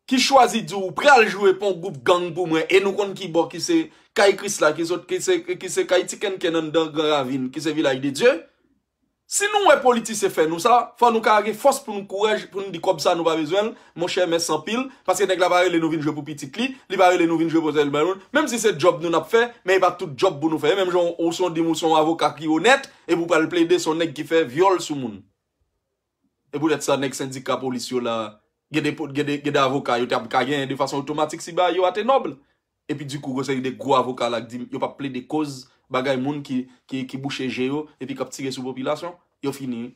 ki chwazi di w pral jwe pou yon gwoup gang pou mwen, e nou konn ki bò ki se kay Krisla, ki sot, ki se, ki se kay Ti Kenken anndan Gran Ravin, ki se Vilaj de Dye. Si nou wè politisyen fè nou sa, fò nou ka gen fòs pou nou kouraj, pou nou di kòb sa nou pa bezwen l, monchè, mèsi anpil, paske nèg la pa rele nou vin jwe pou pitit li, li pa rele nou vin jwe pou sèl bay moun, menm si se djòb nou n ap fè, men e pa tout djòb pou nou fè, e menm jan ou se yon dim ou se yon avoka ki onèt, epi w pral plede se yon nèg ki fè vyòl sou moun. E poutèt sa, nèg sendika polis yo la, gen de, gen de, gen de avoka yo t ap ka genyen de fason otomatik si bagay yo a te nòb. Epi dikou, gon seri de gwo avoka la k di yo p ap plede koz bagay moun ki, ki, ki bouche je yo, epi k ap tire sou popilasyon. Yo fini.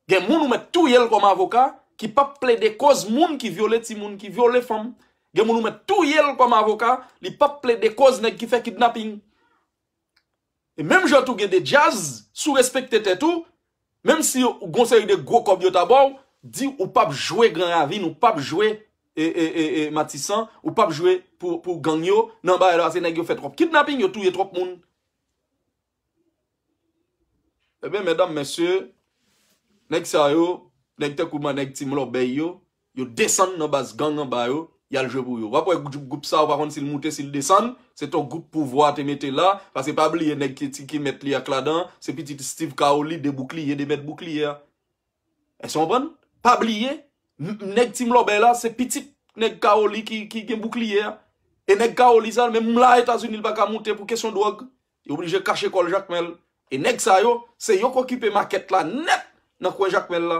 Gen moun ou mèt touye l kòm avoka, ki p ap plede koz moun ki vyole timoun, ki vyole fanm. Gen moun ou mèt touye l kòm avoka, li p ap plede koz nèg ki fè kidnaping. E menm jan tou gen de djaz, si w respekte tèt ou, menm si w gon seri de gwo kòb yo ta ba w, di ou p ap jwe Gran Ravin, ou p ap jwe, e, e, e, e, Matisan, ou p ap jwe pou, pou gang yo, nan bagay la, se nèg yo fè twòp kidnaping, yo touye twòp moun. Ebyen, medam, mesye, nèg sa yo, nèg tankou mwen, nèg Team Lòbèy yo, yo desann nan baz gang anba yo, y al jwe pou yo. W ap wè gwoup, gwoup sa, ou pa konn si l moute, si l desann, se t on gwoup pouvwa te mete la, paske pa bliye nèg ki, ki, ki mèt li ak ladan, se pitit Steve Kaoli, de boukliye, de mèt boukliye a. Èske w konprann? Pa bliye, m, nèg Team Lòbèy la, se pitit nèg Kaoli ki, ki gen boukliye a. E nèg Kaoli sa, menm la Etazini, li pa ka moute pou kesyon dwòg. Li oblije kache kò l Jakmèl. E nèg sa yo, se yo k okipe makèt la nèt nan kwen Jakmèl la.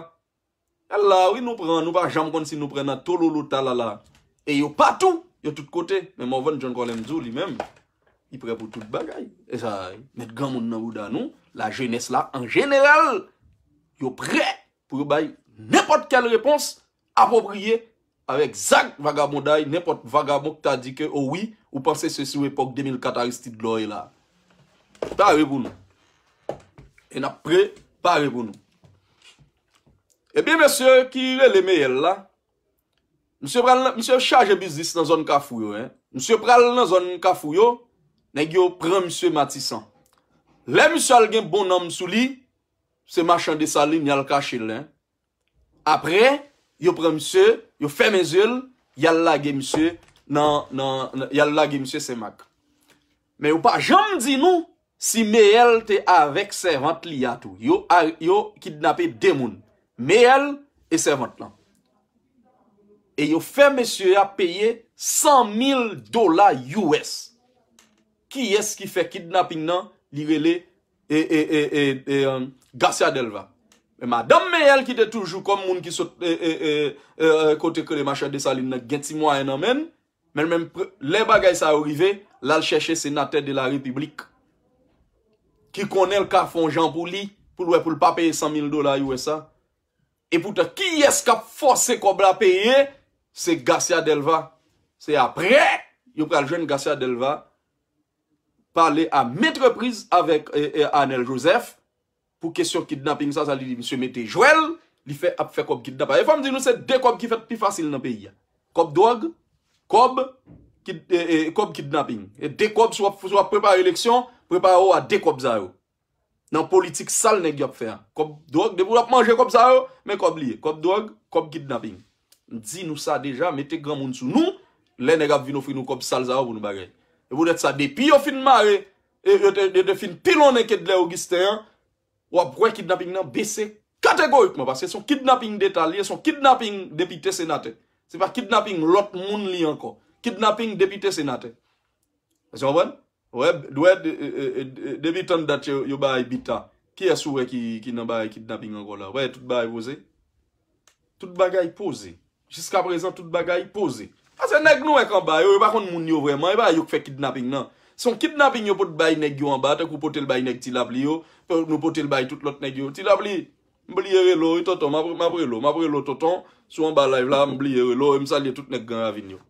Al la, wi, nou pran, nou pa janm konn si nou pran nan tololo talala. E yo patou, yo tout kote. Men Morvan John Colem di w li menm, li prè pou tout bagay. E sa, met granmoun nan bouda nou, lajenès la an jeneral, yo prè pou yo bay nenpòt kèl repons apwopriye avèk zak vagabonday, nenpòt vagabon ki ta di ke, o wi, ou panse se sou epòk de mil kat Aristide lò ye la. Pare pou nou. E n ap prepare pou nou. Ebyen, mesye ki rele Meyèl la, misye pral nan, misye chaje biznis nan zòn Kafou yo, en. Misye pral nan zòn Kafou yo, nèg yo pran misye Matisan. Lè misye al gen bon nanm sou li, se machan Desalin, y al kache l, en. Apre, yo pran misye, yo fèmen zye l, y al lage misye nan, nan, nan, y al lage misye Senmak. Men yo pa janm di nou si Meyèl te avèk sèvant li a tou. Yo, a- yo kidnape de moun, Meyèl e sèvant lan. E yo fè mesye a peye san mil dola U S. Kiyès ki fè kidnaping nan? Li rele e, e, e, e, e, um, Garcia Delva. Men madanm Meyèl ki te toujou kòm moun ki sot e, e, e, e, e, kote k rele Machan Desalin nan, gen ti mwayen nan men l, men l menm pre- lè bagay sa yo rive, l al chèche senatè de la repiblik ki konnen l ka fè yon jan pou li, pou l wè pou l pa peye san mil dola U S a. E poutan, kiyès k ap fòse kòb la peye? Se Garcia Delva. Se apre yo pral jwenn Garcia Delva pale a maintes reprises avèk e, e, Anèl Joseph pou kesyon kidnaping sa, sa li di misye mete jwèl, li fè ap fè kòb kidnapay. E fò m di nou se de kòb ki fèt pi fasil nan peyi a. Kòb dwòg, kòb kid- e, e, kòb kidnaping. E de kòb, si w ap, si w ap prepare eleksyon, prepare w a de kòb sa yo. Nan politik sal nèg yo ap fè a. Kòb dwòg, depi w ap manje kòb sa yo, men kòb li ye. Kòb dwòg, kòb kidnaping. M di nou sa deja, mete granmoun sou nou, lè nèg ap vin ofri nou kòb sal sa yo pou nou bagay. E poutèt sa, depi yo fin mare, e yo te, yo te fin pilonnen Kedlè Augustin an, w ap wè kidnaping nan bese kategorikman, paske se yon kidnaping deta li ye, se yon kidnaping depite senatè. Se pa kidnaping lòt moun li ankò. Kidnaping depite senatè. Èske w konprann? Wè, wè, de- e- e- e- depi tann dat yo, yo bay bita. Kiyès ou wè ki, ki nan bagay kidnaping ankò la? Wè, tout bagay poze. Tout bagay poze. Jiska prezan, tout bagay poze. Paske nèg nou wè k anba yo, yo pa konn moun yo vrèman, e pa yo k fè kidnaping nan. Se yon kidnaping yo pot bay nèg yo anba, tankou pote l bay nèg Ti Lapli yo, nou pote l bay tout lòt nèg yo. Ti Lapli, m bliye rele w, wi, tonton, m ap, m ap rele w, m ap rele w, tonton, si w anba live la, m bliye rele w, e m salye tout nèg Gran Ravin yo.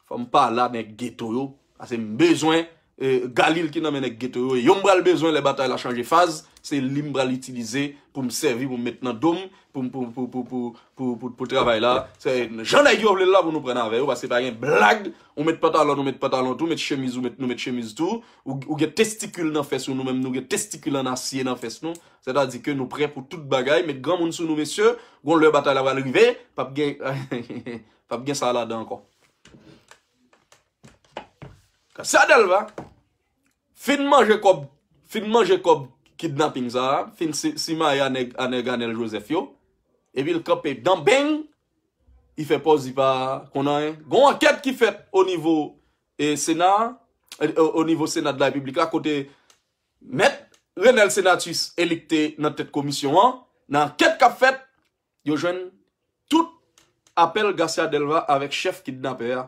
Fò m pale a nèg geto yo, paske m bezwen, e, Galil ki nan men nèg geto yo, e yo m pral bezwen lè batay la chanje faz, se li m pral itilize pou m sèvi, pou m met nan do m, pou m, pou, pou, pou, pou, pou, pou, pou travay la. Se jan nèg yo vle l la pou nou pran avè yo, paske pa gen blag, ou met pantalon, nou met pantalon tou, met chemiz, ou met, nou met chemiz tou, ou, ou gen testikil nan fès ou, nou menm nou gen testikil an asye nan fès nou, sètadi ke nou prè pou tout bagay, met granmoun sou nou, mesye, gon lè batay la pral rive, p ap gen, p ap gen sa ladan ankò. Garcia Delva fin manje kòb, fin manje kòb kidnaping sa a, fin si- simaye a nèg, a nèg Anèl Joseph yo, epi l kanpe dan beng, li fè pòz li pa konn anyen. Gon ankèt ki fèt o nivo e, Sena, e, o nivo Sena de la Repiblik la, kote Mèt Renel Senatus e li k te nan tèt komisyon an, nan ankèt k ap fèt, yo jwenn tout apèl Garcia Delva avèk chèf kidnapè a.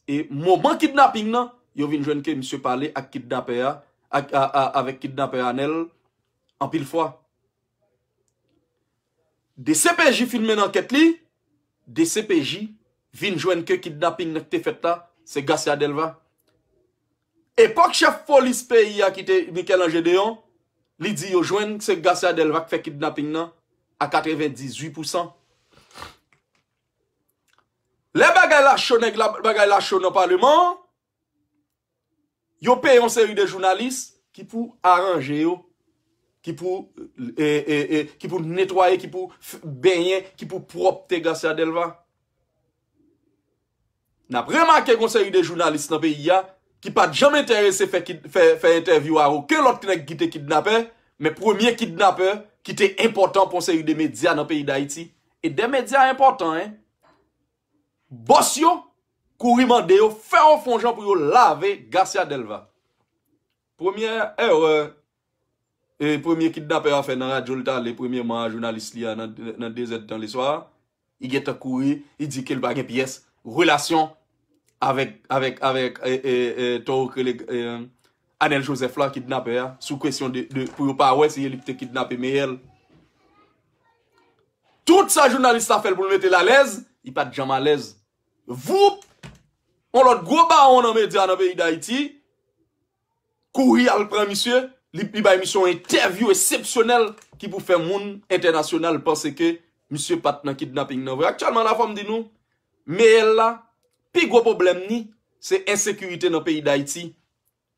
E moman kidnaping nan, yo vin jwenn ke misye pale ak kidnapè a, ak, a, a, avèk kidnapè Anèl anpil fwa. D C P J fin mennen ankèt li, D C P J vin jwenn ke kidnaping nan ki te fèt la, se Garcia Delva. Epòk chèf polis peyi a ki te Michel-Ange Deon, li di yo jwenn se Garcia Delva k fè kidnaping nan a katrevendizuit pousan. Lè bagay la cho, nèg la, bagay la cho nan paleman an, yo peye yon seri de jounalis ki pou aranje yo, ki pou, e, e, e, ki pou netwaye, ki pou f- benyen, ki pou pwòpte Garcia Delva. N ap remake gon seri de jounalis nan peyi a ki pa t janm enterese fè, kid- fè, fè entèvyou a okenn lòt nèg ki te kidnapè, men premye kidnapè ki te enpòtan pou yon seri de medya nan peyi Dayiti. E de medya enpòtan, en. Bòs yo kouri mande yo fè yon fon jan pou yo lave Garcia Delva. Premyè erè e, premye kidnapè a fè nan radyo l t ale premyèman a jounalis li a nan, nan de zè d tan leswa a. Li gentan kouri, li di ke l pa gen pyès relasyon avèk, avèk, avèk, e, e, e, towo k rele, e, Anèl Joseph la, kidnapè a, sou kesyon de, de, pou yo pa wè si e li ki te kidnape Meyèl. Tout sa jounalis la fè l pou l mete l alèz, li pa t janm alèz. Voup! On lòt gwo bawon nan medya nan peyi Dayiti kouri al pran misye, li, li bay misye yon entèvyou eksepsyonèl ki pou fè moun entènasyonal panse ke misye pa t nan kidnaping nan vre. Aktyèlman la, fò m di nou, Meyèl la, pi gwo pwoblèm ni, se ensekirite nan peyi Dayiti.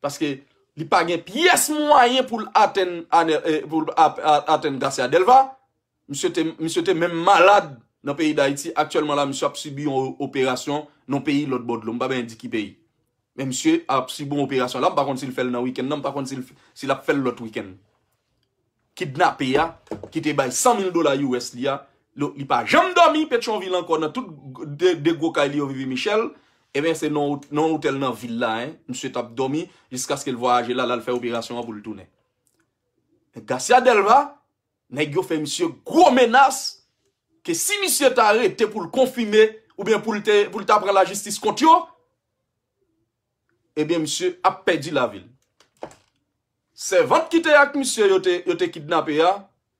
Paske li pa gen pyès mwayen pou l atenn, ane- e, pou l ap- a- atenn Garcia Delva. Misye te, misye te menm malad nan peyi Dayiti. Aktyèlman la, misye ap sibi yon operasyon nan peyi lòt bò dlo. M pa byen di ki peyi. Men misye ap sibi yon operasyon la. M pa konn si l fè l nan wikenn nan. M pa konn si l, si l ap fè l lòt wikenn. Kidnape a, ki te bay san mil dola U S li a, lo- li pa janm dòmi Petyonvil ankò nan tout de, de gwo kay li yo Vivi Michel. Ebyen, se nan, nan otèl nan vil la, en, misye t ap dòmi jiskaske l vwayaje la, l al fè operasyon an pou l tounen. Men Garcia Delva, nèg yo fè misye gwo menas ke si misye ta rete pou l konfime oubyen pou l te, pou l ta pran lajistis kont yo, ebyen, misye ap pèdi lavi l. Sèvant ki te ak misye yo te, yo te kidnape a,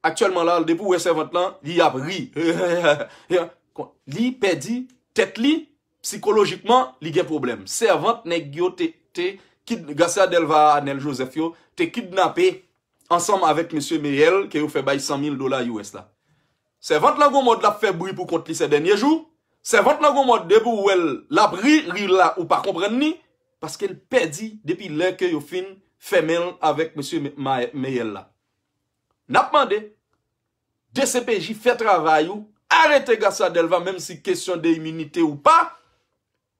aktyèlman la, depi w wè sèvant lan, li ap ri. Li pèdi tèt li, sikolojikman, li gen pwoblèm. Sèvant nèg yo te, te kid, Garcia Delva, Anèl Joseph yo, te kidnape ansanm avèk mesye Meyèl ke yo fè bay san mil dola U S la. Sèvant lan gon mòd l ap fè bri pou kont li sè dènye jou. Sèvant lan gon mòd depi w wè l, l ap ri, ri la ou pa konprann li, paske l pèdi depi lè ke yo fin fèmen l avèk mesye Me- Ma- Meyèl la. N ap mande, D C P J fè travay ou, arete Garcia Delva, menm si kesyon de iminite ou pa,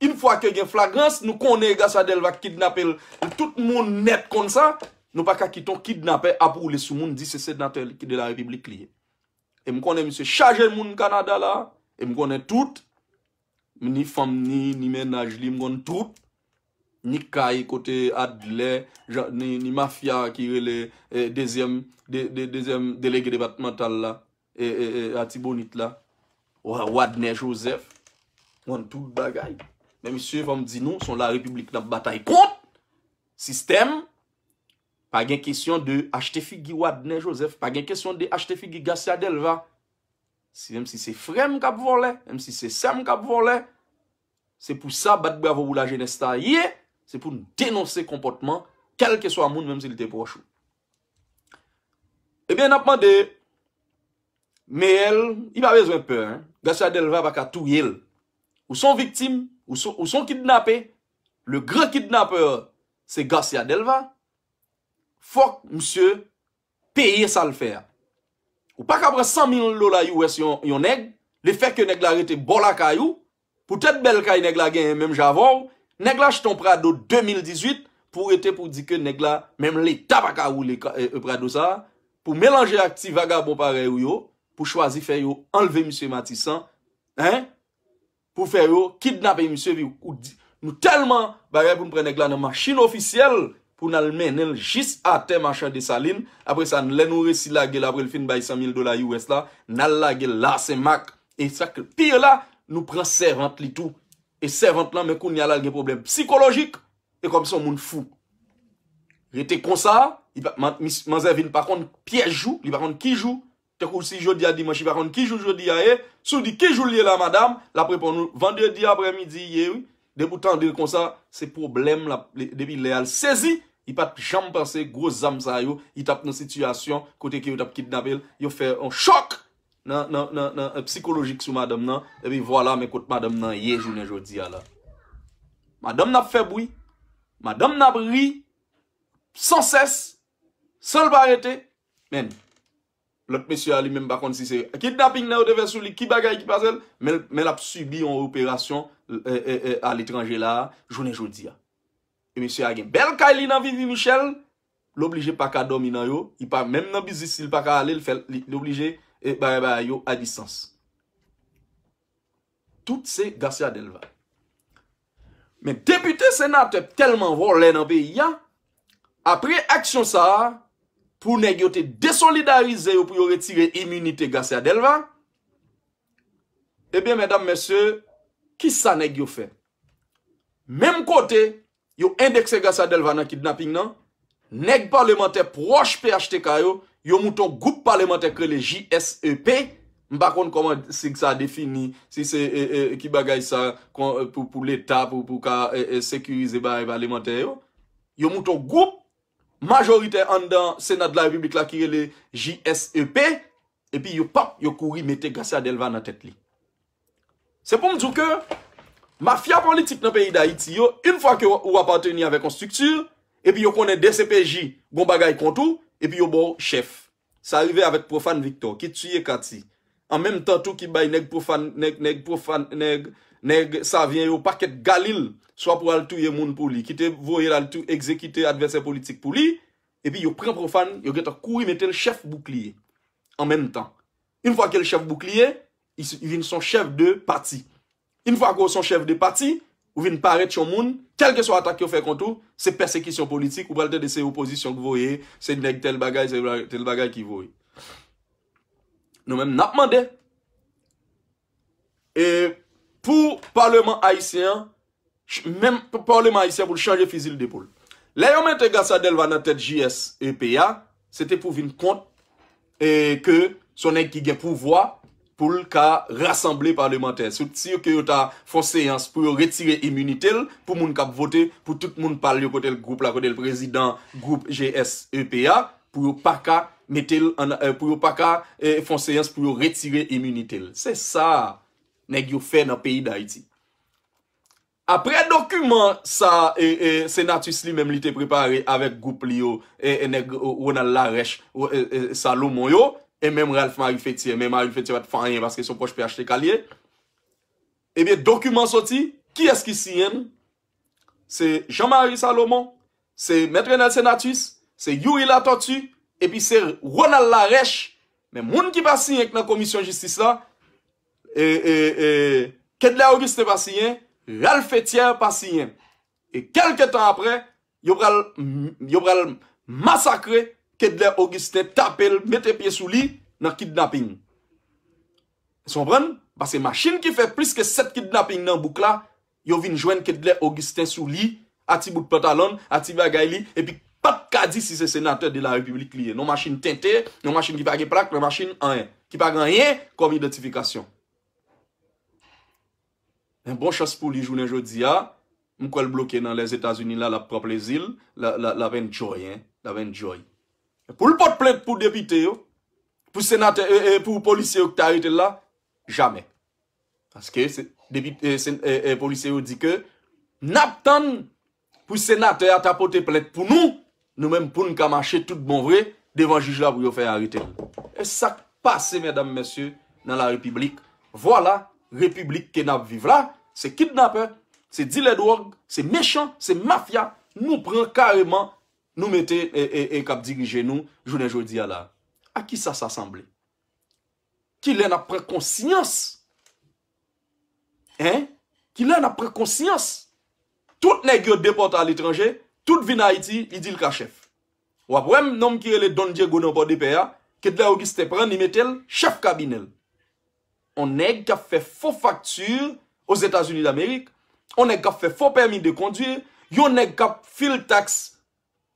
yon fwa ke gen flagrans, nou konnen Garcia Delva kidnape l, tout moun nèt konn sa, nou pa ka kite yon kidnapè ap woule sou moun, di se senatè de la repiblik li ye. E m konnen misye chaje moun Kanada la, e m konnen tout, ni fanm ni, ni mennaj li, m konn tout, ni kay kote Adlè, jan- ni, ni mafya ki rele, eh, dezyèm, de, de, dezyèm delege depatmantal la, eh, eh, eh, Atibonit la, Wa- Wadner Joseph, m konn tout bagay. Men misye, fò m di nou, se yon larepiblik n ap batay kont, sistèm, pa gen kesyon de achte figi Wadner Joseph, pa gen kesyon de achte figi Garcia Delva. Si menm si se frè m k ap vòlè, menm si se sè m k ap vòlè, se pou sa bat bravo pou lajenès ta ye, se pou n denonse konpòtman, kèlkeswa moun, menm si l te pwòch ou. Ebyen, n ap mande, Meyèl, li pa bezwen pè, en. Garcia Delva pa ka touye l. Ou se yon viktim, ou se ou se yon kidnape, le gran kidnapè, se Garcia Delva. Fòk misye peye sa l fè a. Ou pa ka pran san mil dola U S yon, yon nèg, lefètke nèg la rete bò lakay ou, poutèt bèl kay nèg la genyen menm jan avè w, nèg la achte yon Prado de mil dizuit pou rete pou di ke nèg la, menm Leta pa ka woule ka- e, e, Prado sa a, pou melanje ak ti vagabon parèy ou yo, pou chwazi fè yo anlve misye Matisan, en, pou fè yo kidnape misye, pi ou di, nou tèlman bagay pou n pran nèg la nan machin ofisyèl, pou n al mennen l jis atè machan Desalin. Apre sa, lè nou resi lage l, apre l fin bay san mil dola U S la, n al lage l la, Senmak. E sa k pi la, nou pran sèvant li tou. E sèvant lan, men kounye a la, l gen pwoblèm sikolojik, e kòm se yon moun fou. Rete konsa, li pa- man- mis- manzè vin pa konn pyès jou, li pa konn ki jou, tankou si jodi a dimanch, li pa konn ki jou jodi a ye. Si w di ki jou l ye la, madam, l ap reponn ou, vandredi aprèmidi ye, wi. Depi w tande l konsa, se pwoblèm l ap, li- depi lè a l sezi, li pa t janm panse gwo zam sa yo, li t ap nan sitiyasyon kote ke yo t ap kidnape l, yo fè yon chòk nan, nan, nan, nan, eh, sikolojik sou madanm nan, epi vwala, men kot madanm nan ye jounen jodi a la. Madanm nan ap fè bri, madanm nan ap ri, sansès, san l pa rete. Men, lòt mesye a li menm pa konn si se kidnaping nan yo te fè sou li, ki bagay ki pase l, men, men l ap sibi yon operasyon, eh, eh, eh, aletranje la a, jounen jodi a. E mesye a gen bèl kay li nan Vivi Michel, l oblije pa ka dòmi nan yo, li pa menm nan biznis li pa ka ale, l fè, li, li oblije, eh, bagay bagay yo a distans. Tout se Garcia Delva. Men depite, senatè tèlman vòlè nan peyi a, apre aksyon sa a, pou nèg yo te desolidarize yo pou yo retire iminite Garcia Delva, ebyen, medam, mesye, ki sa nèg yo fè? Menm kote yo endekse Garcia Delva nan kidnaping nan, nèg palemantè pwòch P H T K yo, yo moute yon gwoup palemantè k rele J S E P. M pa konn kòman sig sa defini, si se e, e, ki bagay sa kon, e, pou, pou Leta, pou, pou ka e, e, sekirize bagay palemantè yo. Yo moute yon gwoup majoritè anndan Sena de la Repiblik la ki rele J S E P, epi yo pap, yo kouri mete Garcia Delva nan tèt li. Se pou m di w ke mafya politik nan peyi Dayiti yo, yon fwa ke w apateni avèk yon estrikti, epi yo konnen D C P J gon bagay kont ou, epi yo ba w chèf. Sa rive avèk Profane Victor, ki tiye Katy. An menm tan tou ki bay nèg Profane, nèg, nèg Profane, nèg, nèg Savyen yo pakèt galil, swa pou al touye moun pou li, ki te voye l al tou egzekite advèsè politik pou li, epi yo pran Profane, yo gentan kouri mete l chèf boukliye. An menm tan. Yon fwa ke l chèf boukliye, li s- li vin son chèf de pati. Yon fwa ke w son chèf de pati, ou vin parèt yon moun, kèlkeswa atak yo fè kont ou, se pèsekisyon politik, ou pral tande se opozisyon ki voye, se nèg tèl bagay, se tèl bagay ki voye. Nou menm, n ap mande. E pou Paleman ayisyen an, ch- menm pou Paleman ayisyen pou l chanje fizi l de poul. Lè yo mete Garcia Delva nan tèt J S E P a, se te pou vin kont e ke se yon nèg ki gen pouvwa pou l ka rasanble palemantè. Sou ti ke yo ta fè yon seyans pou yo retire iminite l pou moun k ap vote, pou tout moun pa l yo kote l gwoup la, kote l prezidan gwoup G S E P a, pou yo pa ka mete l an, e, pou yo pa ka e, fè yon seyans pou yo retire iminite l. Se sa nèg yo fè nan peyi Dayiti. Apre dokiman sa e, e, Senatus li menm li te prepare avèk gwoup li yo, e, e, nèg Ronald Larèche, e, e, Salomon yo, e menm Ralph Marie Fétière, men Marie Fétière pa t fè anyen paske se yon pwòch P H T K li ye. Ebyen, dokiman soti, kiyès ki siyen l? Se Jean Marie Salomon, se Mèt Renel Senatus, se Youri Latortue, epi se Ronald Larèche. Men moun ki pa siyen k nan komisyon jistis la, e, e, e, Kedlè Augustin pa siyen, Ralph Fétière pa siyen. E kèlke tan apre, yo pral, yo pral masakre Kedlè Augustin, tape l, mete pye sou li nan kidnaping. Ou konprann? Paske machin ki fè plis ke sèt kidnaping nan bouk la, yo vin jwenn Kedlè Augustin sou li, a ti bout pantalon, a ti bagay li, epi pa t ka di si se senatè de la repiblik li ye. Non, machin tente, yon machin ki pa gen plak, yon machin anyen, ki pa gen anyen kòm idantifikasyon. Men bon chans pou li jounen jodi a, m kwè l bloke nan Lèzetazini la, l ap pran plezi l, l, l, l ap enjoy, hein, l ap enjoy. Pou l pot plent pou depite yo, pou senatè, e, e, pou polisye yo ki te arete l la, jamè. Paske se, depi, e, se, e, e, polisye yo di ke n ap tann pou senatè a ta pote plent pou nou, nou menm pou n ka mache tout bon vre devan jij la pou yo fè arete l. E sa k pase, medam, mesye, nan la repiblik. Vwala, repiblik ke n ap viv la, se kidnapè, se dilè dwòg, se mechan, se mafya, nou pran kareman, nou mete, e, e, e, k ap dirije nou jounen jodi a la. A kisa sa sanble? Kilè n ap pran konsyans? Hein? Kilè n ap pran konsyans? Tout nèg yo depòte aletranje, tout vin Ayiti, li di l ka chèf. W ap wè m nonm ki rele Don Diego nan Pòdepè a, Kedlè Augustin pran, li mete l chèf kabinè l. On nèg k ap fè fo fakti Ozetazini Damerik, on nèg k ap fè fo pèmi de kondwi, yon nèg k ap fil taks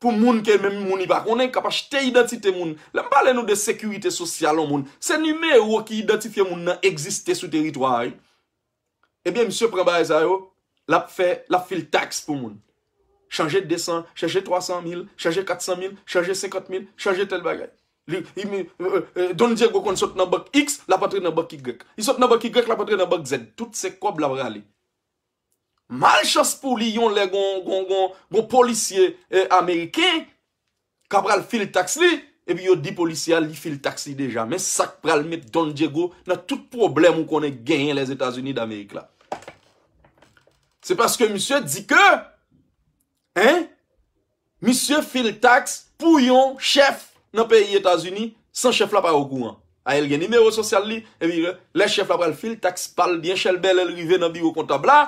pou moun ke menm moun li pa konnen, k ap achte idantite moun. Lè m pale nou de sekirite sosyal yon moun, se nimewo ki idantifye moun nan egziste sou teritwa a, wi. Ebyen, misye pran bagay sa yo, l ap fè, l ap fil taks pou moun. Chanje de san, chanje twa san mil, chanje kat san mil, chanje senkant mil, chanje tèl bagay. Li, li, mi- e, e, e, Don Diego konn sot nan bank X, l ap antre nan bank Y. Li sot nan bank Y, l ap antre nan bank Z. Tout se kòb l ap rale. Malchans pou li, yon lè gon, gon, gon, gon polisye, e, ameriken ka pral fil taks li, epi yo di polisye a li fil taks li deja. Men sa k pral met Don Diego nan tout pwoblèm ou konnen genyen Lèzetazini Damerik la. Se paske misye di ke, hein, misye fil taks pou yon chèf nan peyi Etazini san chèf la pa okouran. A, el gen nimewo sosyal li, epi lè chèf la pral fil taks pa l byen chè, l bèlè l rive nan biwo kontab la,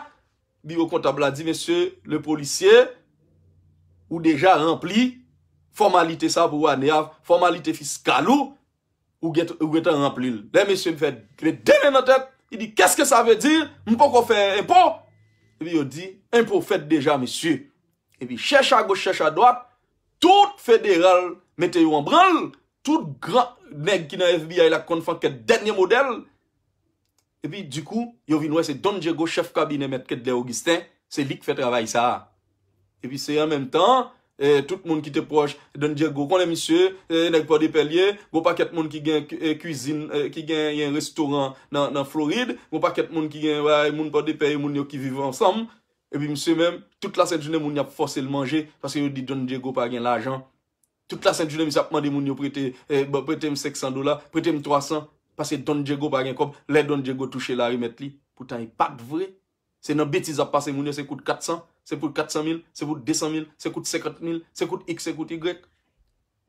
biwo kontab la di, "Mesye le polisye, ou deja ranpli fòmalite sa pou ane a, fòmalite fiskal ou, ou gen, ou gentan ranpli l. Lè mesye m fè, met de men nan tèt, li di, "Qu'est-ce que ça veut dire? M poko fè enpo." Epi yo di, "Enpo fèt deja, mesye." Epi chèche agoch, chèche adwat, tout federal mete yo an branl, tout gran nèg ki nan F B I la konn fè ankèt dènye modèl. Epi, dikou, yo vin wè se Don Diego, chèf kabinè Mèt Kedlè Augustin, se li k fè travay sa a. Epi se an menm tan, eh, tout moun ki te pwòch Don Diego, konnen misye, eh, nèg Pòdepè l ye, gon pakèt moun ki gen, eh, kwizin, eh, ki genyen restoran nan, nan Florid, gon pakèt moun ki gen, eh, moun Pòdepè, e moun yo ki viv ansanm. Epi misye menm, tout lasent jounen moun y ap fòse l manje, paske yo di Don Diego pa gen lajan. Tout lasent jounen misye ap mande moun yo prete, eh, ba- prete m senk san dola, prete m twa san, paske Don Diego pa gen kòb, lè Don Diego touche l a remèt li. Poutan e pa t vre. Se nan betiz ap pase moun yo, se kout kat san, se kout kat san mil, se kout de san mil, se kout senkant mil, se kout X, se kout Y.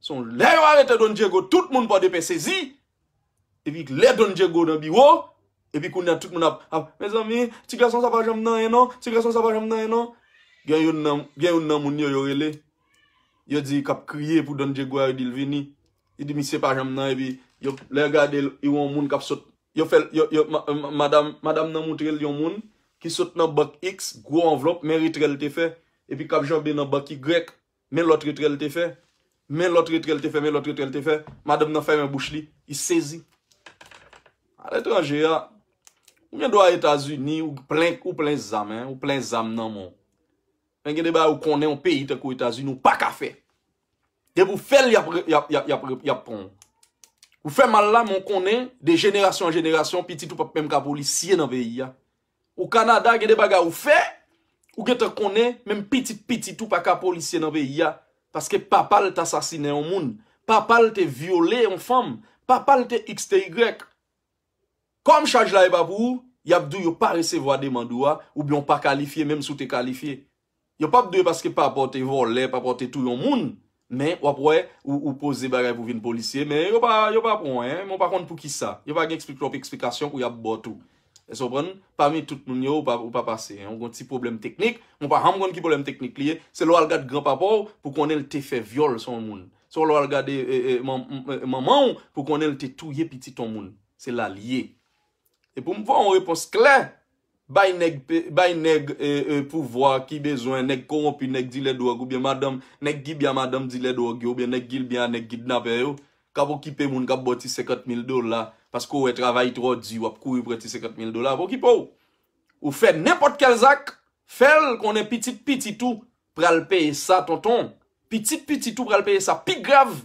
Se yon lè yo arete Don Diego, tout moun Pòdepè sezi. Epi lè Don Diego nan biwo, epi kounye a tout moun ap, ap, "Mezanmi, ti gason sa pa janm nan anyen non, ti gason sa pa janm nan anyen non." Gen youn nan, gen youn nan moun yo, yo rele. Yo di k ap kriye pou Don Diego a, yo di l vini. Li di misye pa janm nan, epi yo, lè yo gade l, li wè yon moun k ap sot. Yo fè l, yo, yo, ma- ma- madanm, madanm nan montre l yon moun ki sot nan bank X, gwo anvlòp, men retrè l te fè, epi k ap janbe nan bank Y, men lòt retrè l te fè, men lòt retrè l te fè, men lòt retrè l te fè. Madanm nan fèmen bouch li, li sezi. Aletranje a, ou gen dwa Etazini, ou plen, ou plen zam, en, ou plen zam nan men w. Men gen de bagay ou konnen yon peyi tankou Etazini ou pa ka fè. Depi w fè l, y ap, y ap, y ap, y ap, y ap pran w. Ou fè mal la, men w konnen, de jenerasyon an jenerasyon, pitit ou p ap menm ka polisye nan peyi a. Ou Kanada, gen de bagay ou fè, ou gentan konnen, menm pitit pitit ou pa ka polisye nan peyi a. Paske papa l t asasinen yon moun, papa l te vyole yon fanm, papa l te X, te Y. Kòm chaj la e pa pou ou, y ap di w yo pa resevwa demann ou a, oubyen w pa kalifye, menm si w te kalifye. Yo p ap di w e paske papa w te vòlè, papa w te touye yon moun, men w ap wè, ou, ou poze bagay pou vin polisye, men yo pa, yo pa pran w, en, men w pa konn poukisa. Yo pa gen eksplik-, twòp eksplikasyon pou y ap ba w tou. Èske w konprann? Pami tout moun yo, ou pa, ou pa pase, en, ou gon ti pwoblèm teknik, men w pa janm konn ki pwoblèm teknik li ye. Se lè w al gad granpapa w pou konnen l te fè vyòl sou yon moun. Se lè w al gade, e, e, man- m- e, manman w pou konnen l te touye pitit yon moun. Se la l ye. E pou m ba w yon repons klè, bay nèg, pe- bay nèg, e, e, pouvwa ki bezwen, nèg kowonpi, nèg dilè dwòg, oubyen madanm, nèg gibya madanm dilè dwòg yo, oubyen nèg gilbya, nèg kidnapè yo, k ap okipe moun k ap ba w ti senkant mil dola, paske w wè travay twò di, w ap kouri pran ti senkant mil dola, ap okipe w. Ou fè nenpòt kèl zak, fè l konnen pitit pitit ou pral peye sa, tonton. Pitit pitit ou pral peye sa pi grav.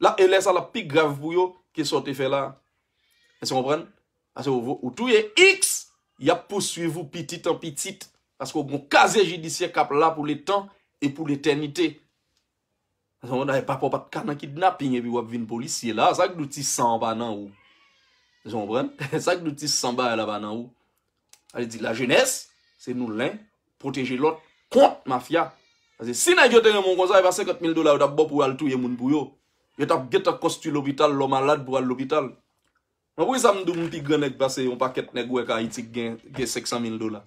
La, e lè sa l ap pi grav pou yo ke sa w te fè la. Èske w konprann? Paske ou, ou touye X, y ap pouswiv ou pitit an pitit. Paske w gon kazye jidisyè k ap la pou letan e pou letènite. Paske w konprann, papa w pa t ka nan kidnaping epi w ap vin polisye la. Sa k di w ti san an pa nan ou? Èske w konprann? Sa k di w ti san bagay la pa nan ou? Sa vle di lajenès, se nou len pwoteje lòt kont mafya. Paske si nèg yo te renmen w konsa, e pa senkant mil dola yo t ap ba w pou w al touye moun pou yo. Yo t ap gentan konstwi lopital, lè w malad pou w al lopital. Mwen, poukisa m di w m pi gran nèg pase yon pakèt nèg ou wè k Ayiti k gen, gen senk san mil dola?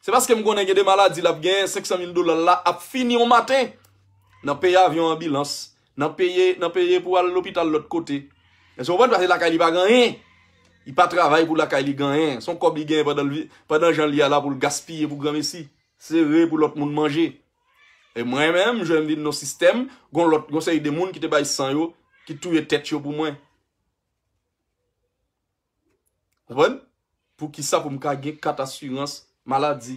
Se paske m konnen gen de maladi l ap genyen, senk san mil dola l la ap fini yon maten. Nan peye avyon, anbilans, nan peye, nan peye pou al lopital lòt kote. Èske w konprann? Paske lakay li pa gen anyen. Li pa travay pou lakay li gen anyen. Se yon kòb li genyen pandan l vi- pandan jan li a la pou l gaspiye pou granmesi. Sere pou lòt moun manje. E mwen menm, m jwenn vin nan sistèm, gon lòt, gon seri de moun ki te bay san yo, ki touye tèt yo pou mwen. Konprann? Poukisa pou m ka gen kat asirans maladi?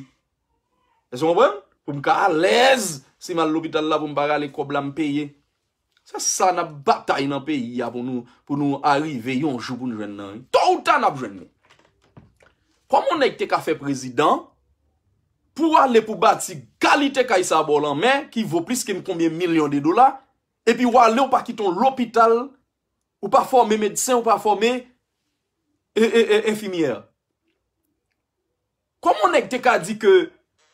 Èske w konprann? Pou m ka alèz, si m al lopital la, pou m pa rale kòb la m peye. Se sa n ap batay nan peyi a pou nou, pou nou arive yon jou pou n jwenn nan, wi. To ou ta n ap jwenn li. Kòman yon nèg te ka fè prezidan pou w ale pou bati kalite kay sa bò lanmè ki vo plis ke konbyen milyon de dola, epi w ale w pa kite yon lopital, ou pa fòme medsen, ou pa fòme e, e, e, enfimyè. Kòman yon nèg te ka di ke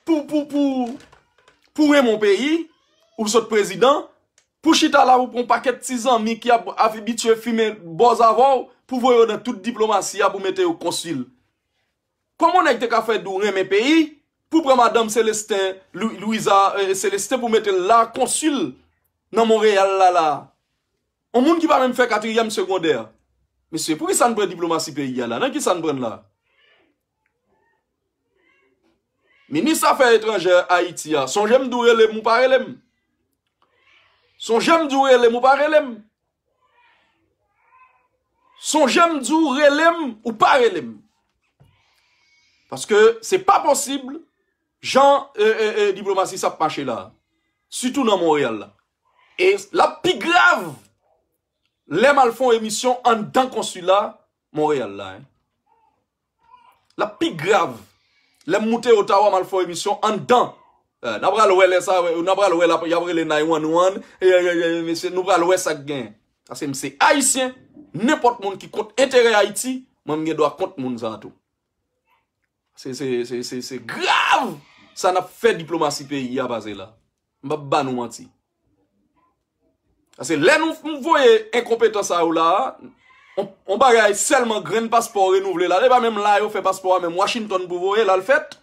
pou, pou, pou, pou renmen yon peyi, ou sot prezidan, pou chita la ou pran yon pakèt ti zanmi ki ap abitye fimen bòz avè w, pou voye yo nan tout diplomasi a pou mete yo konsil? Kòman yon nèg te ka fè di w renmen peyi, pou pran madanm Celestin, Lou- Louisa, eh, Celestin pou mete l la konsil? nan Monreyal la la. Yon moun ki pa menm fè katriyèm segondè. Mesye, poukisa n pran diplomasi peyi a la? Nan kisa n pran l la? Minis afè etranjè Ayiti a, sonje m di w rele m ou pa rele m. Sonje m di w rele m ou pa rele m. Sonje m di w rele m ou pa rele m. Paske se pa posib jan e, e, e, diplomasi sa ap mache la. Sitou nan Monreyal la. E l ap pi grav lè m al fè yon emisyon anndan konsila Monreyal la. L ap pi grav lè m moute Ottawa, m al fè yon emisyon anndan. N a pral wè lè sa, n a pral wè la, y ap rele nine one one, mesye, nou pral wè sa k gen. Paske m se Ayisyen, nenpòt moun ki kont enterè Ayiti, mwen m gen dwa kont moun sa a tou. Se, se, se, se, se grav sa n ap fè diplomasi peyi a pase la. M p ap ba nou manti. Paske lè nou voye enkonpetan sa yo la, on, on bagay sèlman grenn paspò renouvle la, e pa menm la yo fè paspò a, menm Washington pou voye l al fèt.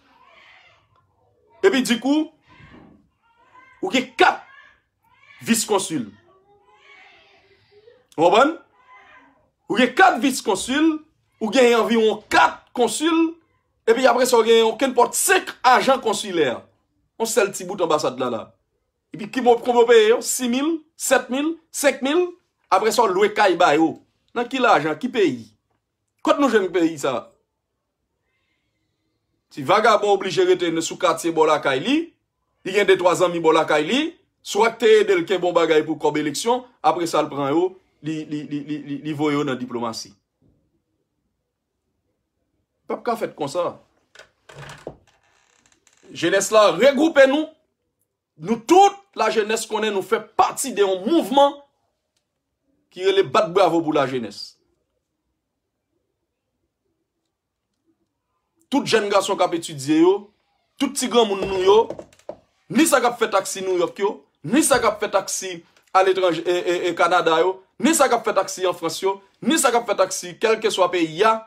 Epi dikou, ou gen kat vis konsil. Ou konprann? Ou gen kat vis konsil, ou gen anviwon kat konsil, epi apre sa, ou gen yon kenpòt senk ajan konsilè. Yon sèl ti bout anbasad la la. Epi ki mo konbo peye yo? Sis mil, sèt mil, senk mil, apre sa, w lwe kay ba yo. Nan ki lajan, ki peyi? Kot nou jwenn peyi sa? Ti vagabon oblije rete sou katye bò lakay li, li gen de twa zanmi bò lakay li, swa k te ede l kenbe yon bagay pou kòb eleksyon, apre sa l pran yo, li, li, li, li, li, li voye yo nan diplomasi. P ap ka fèt konsa. Jenès la, regwoupe nou. Nou tout, lajenès konnen nou fè pati de yon mouvman ki rele Bat Bravo pou Lajenès. Tout jèn gason k ap etidye yo, tout ti granmoun nou yo, ni sa k ap fè taksi Nouyòk yo, ni sa k ap fè taksi aletranje, e, e, e, Kanada yo, ni sa k ap fè taksi an Frans yo, ni sa k ap fè taksi kèlkeswa peyi a,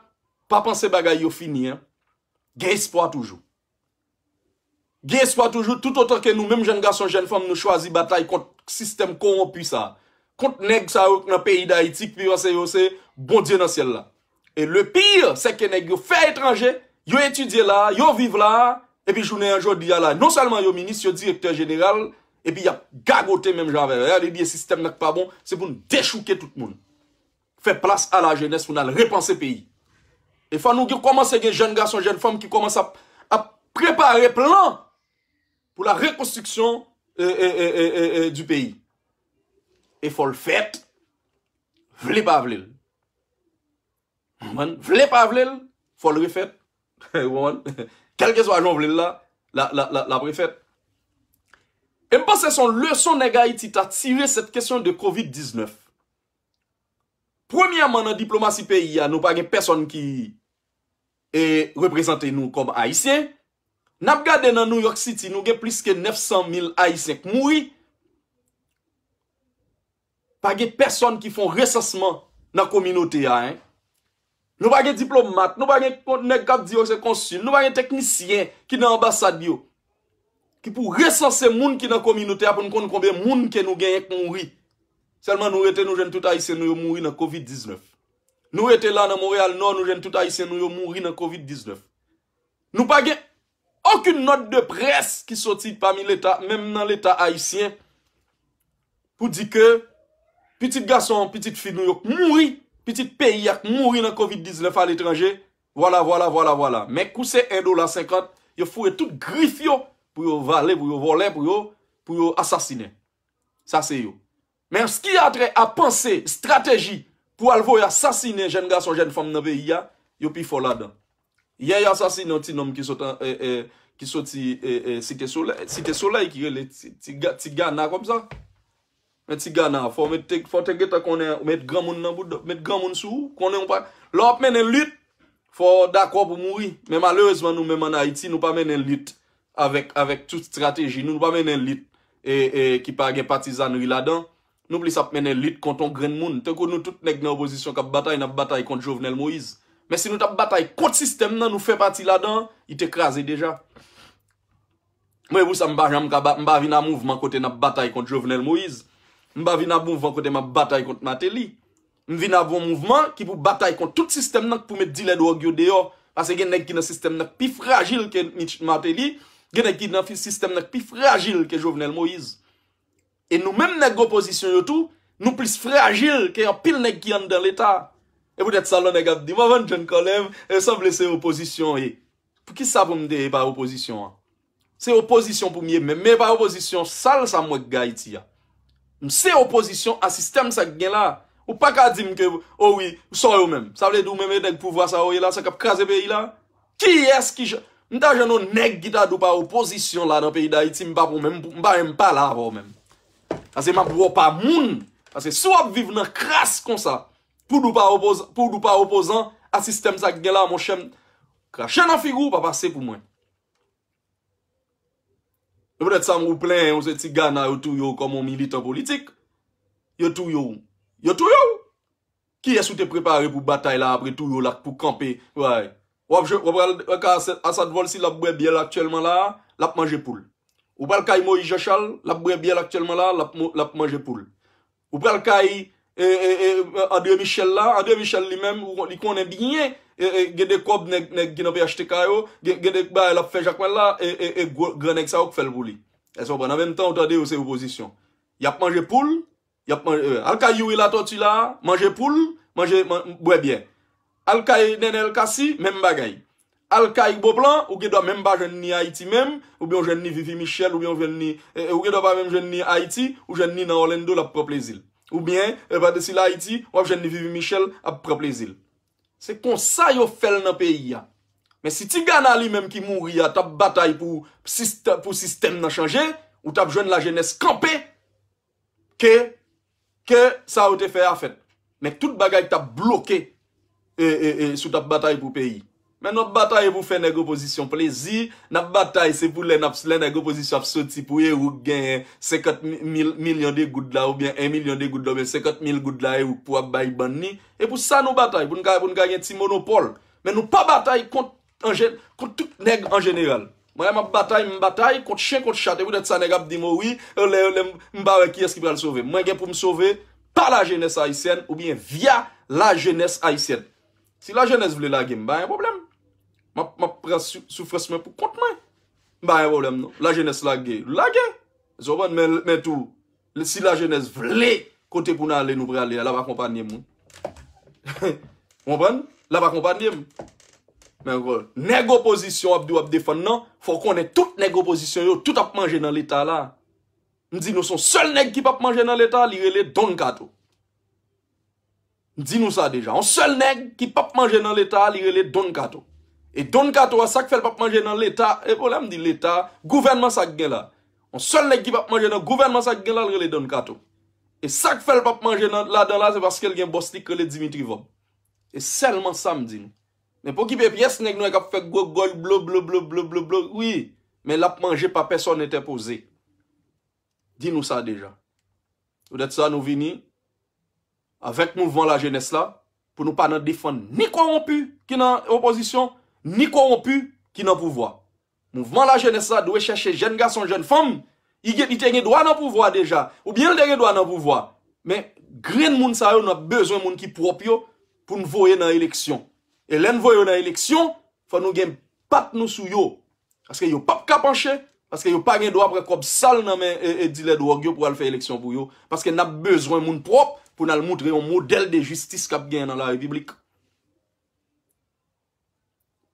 pa panse bagay yo fini, en. Gen espwa toujou. Gen espwa toujou, toutotan ke nou menm jèn gason, jèn fanm, nou chwazi batay kont sistèm kowonpi sa a. Kont nèg sa yo nan peyi Dayiti ki panse yo se Bondye nan syèl la. E le pire, se ke nèg yo fè etranje, yo etidye la, yo viv la, epi jounen an jodi a la, non sèlman yo minis, yo direktè jeneral, epi y ap gagote menm jan avè yo. Yo bliye sistèm nan k pa bon, se pou n dechouke tout moun. Fè plas a lajenès pou n al repanse peyi. E fò nou gen, kòmanse gen jèn gason, jèn fanm ki kòmanse ap, ap prepare plan pou la rekonstriksyon, e, e, e, e, e, e, di peyi. E fò l fèt, vle pa vle l. Konprann? Vle pa vle l, fò l refèt. Ou konprann? Kèlkeswa jan w vle l la, la, la, la, l ap refèt. E m panse se yon leson nèg Ayiti ta tire cette question de covid diznèf. Premyèman, nan diplomasi peyi a, nou pa gen pèsòn ki, e, reprezante nou kòm Ayisyen. N ap gade nan New York City, nou gen plis ke nèf san mil Ayisyen k mouri. Pa gen pèsòn ki fè yon resansman nan kominote a, en. Nou pa gen diplomat, nou pa gen kon-, nèg k ap di yo se konsil, nou pa gen teknisyen ki nan anbasad yo. Ki pou resanse moun ki nan kominote a pou n konn konbyen moun ke nou genyen k mouri. Sèlman nou rete, nou jwenn tout Ayisyen nou yo mouri nan covid diznèf. Nou rete la nan Monreyal Nò, nou jwenn tout Ayisyen nou yo mouri nan covid diznèf. Nou pa gen okenn nòt de près ki soti pami Leta, menm nan Leta ayisyen, pou di ke pitit gason, pitit fi nou yo k mouri, pitit peyi a k mouri nan covid diznèf aletranje, vwala, vwala, vwala, vwala. Men kou se en dola senkant, yo foure tout grif yo pou yo vale, pou yo vòlè, pou yo, pou yo asasinen. Sa se yo. Men an ce qui a trait à panse, estrateji pou al voye asasinen jèn gason, jèn fanm nan peyi a, yo pi fò ladan. Yè, y asasinen yon ti nonm ki sot an, e, e, ki soti, e, e, Site Solèy, Site Solèy ki rele Ti, Ti Ga-, Ti Gana kòmsa. Men Ti Gana, fò w met, fò w te gentan konnen, ou met granmoun nan bout, met granmoun sou ou, konnen ou pa, lè w ap mennen lit, fò w dakò pou mouri. Men malerezman, nou menm ann Ayiti, nou pa mennen lit avèk, avèk tout estrateji nou, nou pa mennen lit, e, e, ki pa gen patizanri ladan. Nou plis ap mennen lit kont yon grenn moun. Tankou nou tout nèg nan opozisyon k ap batay, n ap batay kont Jovenel Moïse. Men si nou t ap batay kont sistèm nan, nou fè pati ladan, li te kraze deja. Mwen, pou sa, m pa janm ka ba-, m pa vin a mouvman kote n ap batay kont Jovenel Moïse. M pa vin ap mouvman kote m ap batay kont Martelly. M vin ap yon mouvman ki pou batay kont tout sistèm nan, pou met dilè dwòg yo deyò. Paske gen nèg ki nan sistèm nan ki pi frajil ke Mich-, Martelly, gen nèg ki nan fi-, sistèm nan ki pi frajil ke Jovenel Moïse. E nou menm nèg opozisyon yo tou, nou plis frajil ke anpil nèg ki anndan Leta. E poutèt sa, lè nèg ap di, "Mwen vann John Colem, e sanble se opozisyon ye." Poukisa pou m te pa opozisyon an? Se opozisyon pou m ye menm, men e pa opozisyon sal sa m wè k gen Ayiti a. M se opozisyon a sistèm sa k gen la. Ou pa ka di m ke, o wi, sa yo menm. Sa vle di ou menm e nèg pouvwa sa yo ye la, sa k ap kraze peyi la? Kiyès ki jan? M ta jwenn yon nèg ki ta di w pa opozisyon la nan peyi Dayiti, m pa pou menm, m pa menm pale avè w menm. Paske m ap wè w pa moun. Paske si w ap viv nan kras konsa, pou di w pa opoz-, pou di w pa opozan a sistèm sa k gen la, monchè, m krache nan figi w, pa pase pou mwen. E poutèt sa, m ou plenyen, ou se ti Gana, yo touye w kòm yon militan politik. Yo touye w. Yo touye w. Kiyès ou te prepare pou batay la apre touye w la pou kanpe? Way. W ap jwe, w ap pral, ka Asad Volcy l ap bwè byè l aktyèlman la, l ap manje poul. Ou pral kay Moïse Jean Charles, l ap bwè byè l aktyèlman la, l ap mo-, l ap manje poul. Ou pral kay, e, e, e, André Michel la, André Michel li menm, ou kon-, li konnen byen, e, e, gen de kòb nèg, nèg ki nan P H T K yo, gen, gen de bagay l ap fè Jakmèl la, e, e, e gwo, gran nèg sa yo k fè l pou li. Èske w konprann? An menm tan, ou tande yo se opozisyon. Y ap manje poul, y ap manje, e, al kay Youri Latortue la, manje poul, manje, man-, bwè byè. Al kay Nenel Cassy, menm bagay. Al kay Beauplan, ou gen dwa menm pa jwenn ni Ayiti menm, oubyen ou jwenn ni Vivi Michel, oubyen ou jwenn ni, e, e, ou gen dwa pa menm jwenn ni Ayiti, ou jwenn ni nan Orlando, l ap pran plezi l. Oubyen, e, pa de si l Ayiti, w ap jwenn ni Vivi Michel, ap pran plezi l. Se konsa yo fè l nan peyi a. Men si ti Gana li menm ki mouri a t ap batay pou sist-, pou sistèm nan chanje, ou t ap jwenn lajenès kanpe, ke, ke sa yo te fè a fèt. Men tout bagay t ap bloke, e, e, e, si w t ap batay pou peyi. Men n ap batay pou fè nèg opozisyon plezi, n ap batay se pou lè n ap, lè nèg opozisyon ap soti pou Ewouk genyen senkant mil, milyon de goud la, oubyen en milyon de goud la, oubyen senkant mil goud la, Ewouk pou ap bay bann ni. E pou sa nou batay, pou n ka, pou n ka gen ti monopòl. Men nou pa batay kont an jè-, kont tout nèg an jeneral. Mwen, m ap batay, m batay kont chen, kont chat. E poutèt sa, nèg ap di m, o wi, lè, lè m, m pa wè kiyès ki pral sove m. Mwen gen pou m sove pa lajenès ayisyèn oubyen via lajenès ayisyèn. Si lajenès vle lage m, m pa gen pwoblèm. M ap, m ap pran sou-, soufrans mwen pou kont mwen. M pa gen pwoblèm, non. Lajenès lage, lage. Ou konprann? Men, men tou, si lajenès vle kote pou n ale, nou prale a, l ap akonpanye m, wi. Ou konprann? L ap akonpanye m. Men ankò, nèg opozisyon w ap di w ap defann nan, fò w konnen tout nèg opozisyon yo, tout ap manje nan Leta la. M di nou, se yon sèl nèg ki p ap manje nan Leta, li rele Don Kato. M di nou sa deja. Yon sèl nèg ki p ap manje nan Leta a, li rele Don Kato. E Don Kato a, sa k fè l p ap manje nan Leta, e bon, lè m di Leta, gouvènman sa k gen la. Yon sèl nèg ki p ap manje nan gouvènman sa k gen la, l rele Don Kato. E sa k fè l p ap manje nan, ladan la, se paske l gen bòs li k rele Dimitri Vorbe. E sèlman sa m di nou. Men pa okipe pyès nèg nou wè k ap fè gwo gòl blo, blo, blo, blo, blo, blo, wi. Men l ap manje pa pèsòn entèpoze. Di nou sa deja. Poutèt sa, nou vini avèk mouvman lajenès la, pou nou pa nan defann ni kowonpi ki nan opozisyon, ni kowonpi ki nan pouvwa. Mouvman lajenès la dwe chèche jèn gason, jèn fanm, li gen, li te gen dwa nan pouvwa deja, oubyen l te gen dwa nan pouvwa. Men grenn moun sa yo, n ap bezwen moun ki pwòp yo pou n voye nan eleksyon. E lè n voye yo nan eleksyon, fò nou gen pat nou sou yo. Paske yo p ap ka panche, paske yo pa gen dwa pran kòb sal nan men, e, e, dilè dwòg yo pou al fè eleksyon pou yo. Paske n ap bezwen moun pwòp pou n al moutre yon modèl de jistis k ap genyen nan larepiblik.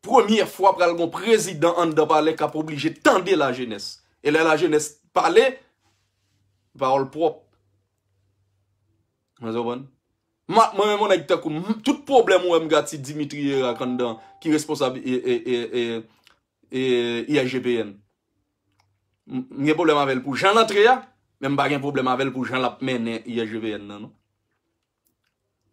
Premye fwa pral gon prezidan anndan palè k ap oblije tande lajenès. E lè lajenès pale, pawòl pwòp. Mwen konprann. Ma, mwen menm, yon nèg tankou m, tout pwoblèm ou wè m gati Dimitri Erac anndan, ki responsab e, e, e, e, e, I S G P N. M, m gen pwoblèm avè l pou jan l antre a, men m pa gen pwoblèm avè l pou jan l ap mennen I S G P N nan, non.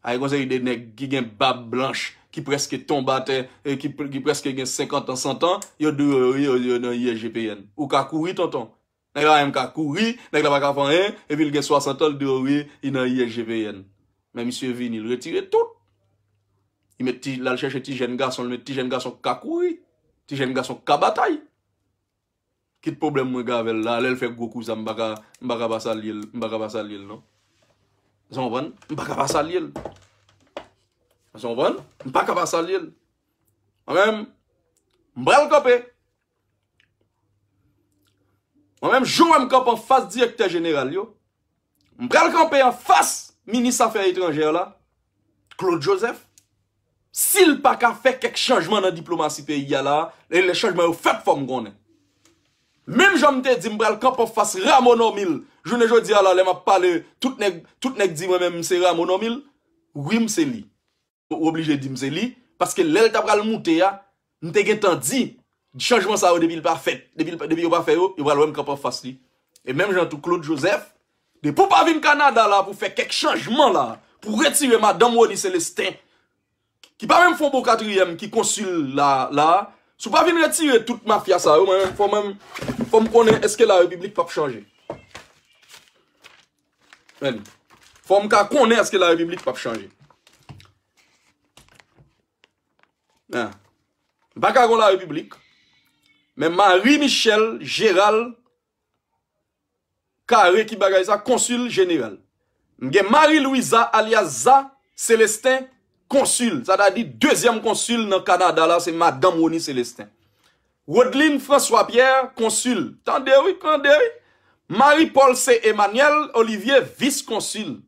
Ay, gon seri de nèg ki gen bab blanch, ki prèske tonbe atè, e ki, ki prèske gen senkant an, sant an, yo di yo, yo, yo nan I S G P N. Ou ka kouri, tonton. Nèg la menm ka kouri, nèg la pa ka fè anyen, epi l gen swasant an, l di yo wi, li nan I S G P N. Men misye vini, l retire tout. Li met ti, l al chèche ti jèn gason, l met ti jèn gason k ka kouri, ti jèn gason k ka batay. Kit pwoblèm mwen gen avè l la, lè l fè gwo kou sa, m pa ka, m pa ka pa salye l, m pa ka pa salye l, non. Èske w konprann? M pa ka pa salye l. Èske w konprann? M pa ka pa salye l. Mwen menm, m pral kanpe. Mwen menm, jou wè m kanpe anfas direktè jeneral yo, m pral kanpe anfas minis afè etranjè la, Claude Joseph. Si l pa ka fè kèk chanjman nan diplomasi peyi a la, e lè chanjman yo fèt, fò m konnen. Menm jan m te di m pral kanpe anfas Rameau Normil, jounen jodi a la, lè m ap pale, tout nèg, tout nèg di mwen menm m se Rameau Normil, wi, m se li. Ou oblije di m se li, paske lè l ta pral moute a, m te gentan di, chanjman sa yo depi l pa fèt, depi l pa, depi yo pa fè yo, yo pral wè m kanpe anfas li. E menm jan tou Claude Joseph, depi w pa vin Kanada la pou fè kèk chanjman la, pou retire madanm Rony Célestin, ki pa menm fè yon bon katriyèm, ki konsil la, la, si w pa vin retire tout mafya sa yo, mwen menm, fò mwen, fò m konnen èske larepiblik p ap chanje. Men, fò m ka konnen èske larepiblik p ap chanje. Ah. M pa ka gen larepiblik. Men Marie Michelle Gérald Carré ki bagay sa, konsil jeneral. M gen Marie Louisa alyas Za Célestin, konsil. Sa ta di dezyèm konsil nan Kanada la, se madanm Rony Célestin. Rodline François Pierre, konsil. Tande wi, tande wi. Marie Paul C. Emmanuel Olivier, vis konsil.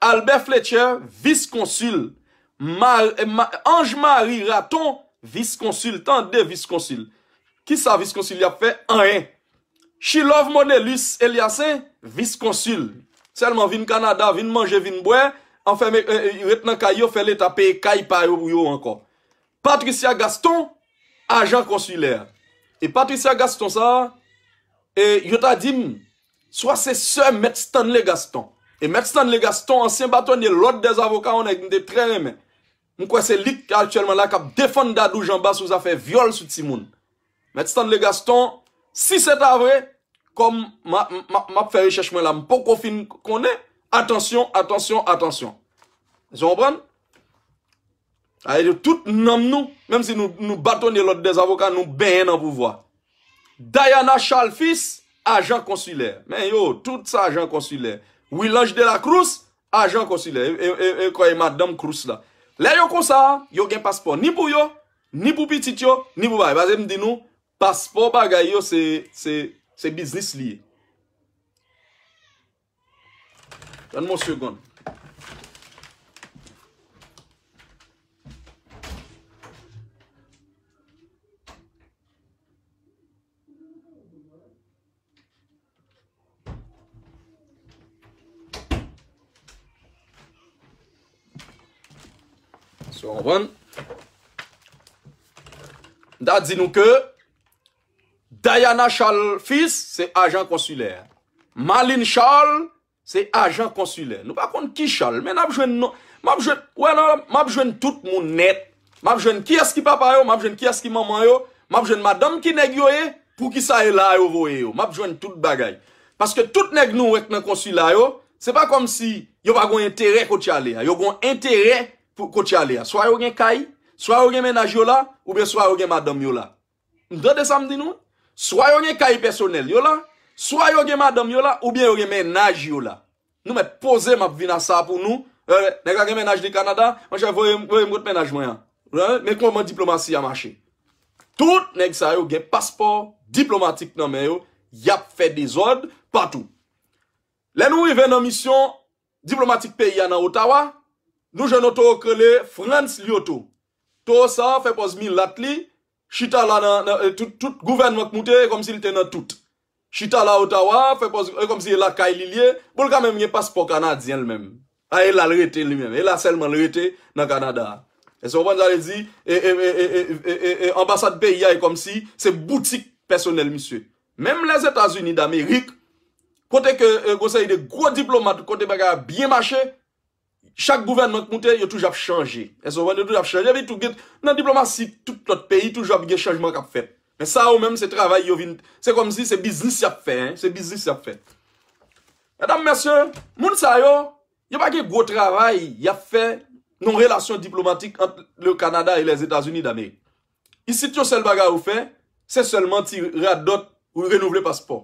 Albert Fletcher, vis konsil. Ma, ma, Ange Marie Raton, vis konsil. Tande vis konsil. Kisa vis konsil y ap fè? Anyen. Chilove Monelus Eliasin, vis konsil. Sèlman vin Kanada, vin manje, vin bwè, anfèmen, e, e, ret nan kay yo, fè leta peye kay pa yo pou yo ankò. Patricia Gaston, ajan konsilè. E Patricia Gaston sa, e, yo ta di m, swa se sè Mèt Stanley Gaston. E Mèt Stanley Gaston, ansyen batonye lòd dèzavoka, yon nèg m te trè renmen. M kwè se li k aktyèlman la k ap defann Dadou Jean Bas sou zafè vyòl sou timoun. Mèt Stanley Gaston, si se ta vre, kòm m a, m, m, m ap fè rechèch mwen la, m poko fin konnen, atansyon, atansyon, atansyon. Èske w konprann? Sa vle di tout nanm nou, menm si nou, nou batonye lòd dèzavoka, nou benyen nan pouvwa. Diana Charles Fils, ajan konsilè. Men yo, tout sa ajan konsilè. Willange de la Cruz, ajan konsilè. E, e, e, e, kòy madanm Cruz la. Lè yo konsa, yo gen paspò ni pou yo, ni pou pitit yo, ni pou bagay. Paske m di nou, paspò bagay yo, se, se, se biznis li ye. Tann m yon segonn. So, w konprann? M ta di nou ke Diana Charles Fils se ajan konsilè. Malin Charles se ajan konsilè. Nou pa konn ki Charles, men n ap jwenn non. M ap jwenn, wè non, m ap jwenn tout moun nèt. M ap jwenn kiyès ki papa yo, m ap jwenn kiyès ki manman yo, m ap jwenn madanm ki nèg yo ye, poukisa e la yo voye yo. M ap jwenn tout bagay. Paske tout nèg nou wè k nan konsila yo, se pa kòmsi yo pa gon enterè kot y ale a. Yo gon enterè pou kot y ale a. Swa yo gen kay, swa yo gen mennaj yo la, oubyen swa yo gen madanm yo la. M tande sa m di nou. Swa yo gen kay pèsonèl yo la, swa yo gen madanm yo la, oubyen yo gen mennaj yo la. Nou mèt poze, m ap vin a sa pou nou. Eh, nèg la gen mennaj li Kanada, monchè, voye m, voye m kot mennaj mwen an. Eh, men kòman diplomasi a mache. Tout nèg sa yo gen paspò diplomatik nan men yo, y ap fè dezòd patou. Lè nou rive nan misyon diplomatik peyi a nan Ottawa, nou jwenn yon towo k rele Frantz Liotto. Towo sa a fè pòz milat li, chita la nan, nan, eh, tout, tout gouvènman k moute, e kòmsi l te nan tout. Chita la Ottawa, fè pòz, e kòmsi e lakay li l ye, bon, l ka menm gen paspò kanadyen l menm. A, e la l rete li menm, e la sèlman l rete nan Kanada a. Èske w konprann sa vle di? E, e, e, e, e, e, e, e, anbasad peyi a, e kòmsi se boutik pèsonèl misye. Menm Lèzetazini Damerik, kote ke, e, gon seri de gwo diplomat, kote bagay a byen mache, chak gouvènman k moute, yo toujou ap chanje. Èske w konprann? Yo toujou ap chanje. Epi tou, gen, nan diplomasi tout lòt peyi, toujou ap gen chanjman k ap fèt. Men sa yo menm, se travay yo vin, se kòmsi se biznis y ap fè, en. Se biznis y ap fè. Medam, mesye, moun sa yo, yo pa gen gwo travay y ap fè nan relasyon diplomatik ant le Canada et les États-Unis d'Amérique. Isit, yon sèl bagay yo fè, se sèlman ti radòt ou renouvle paspò.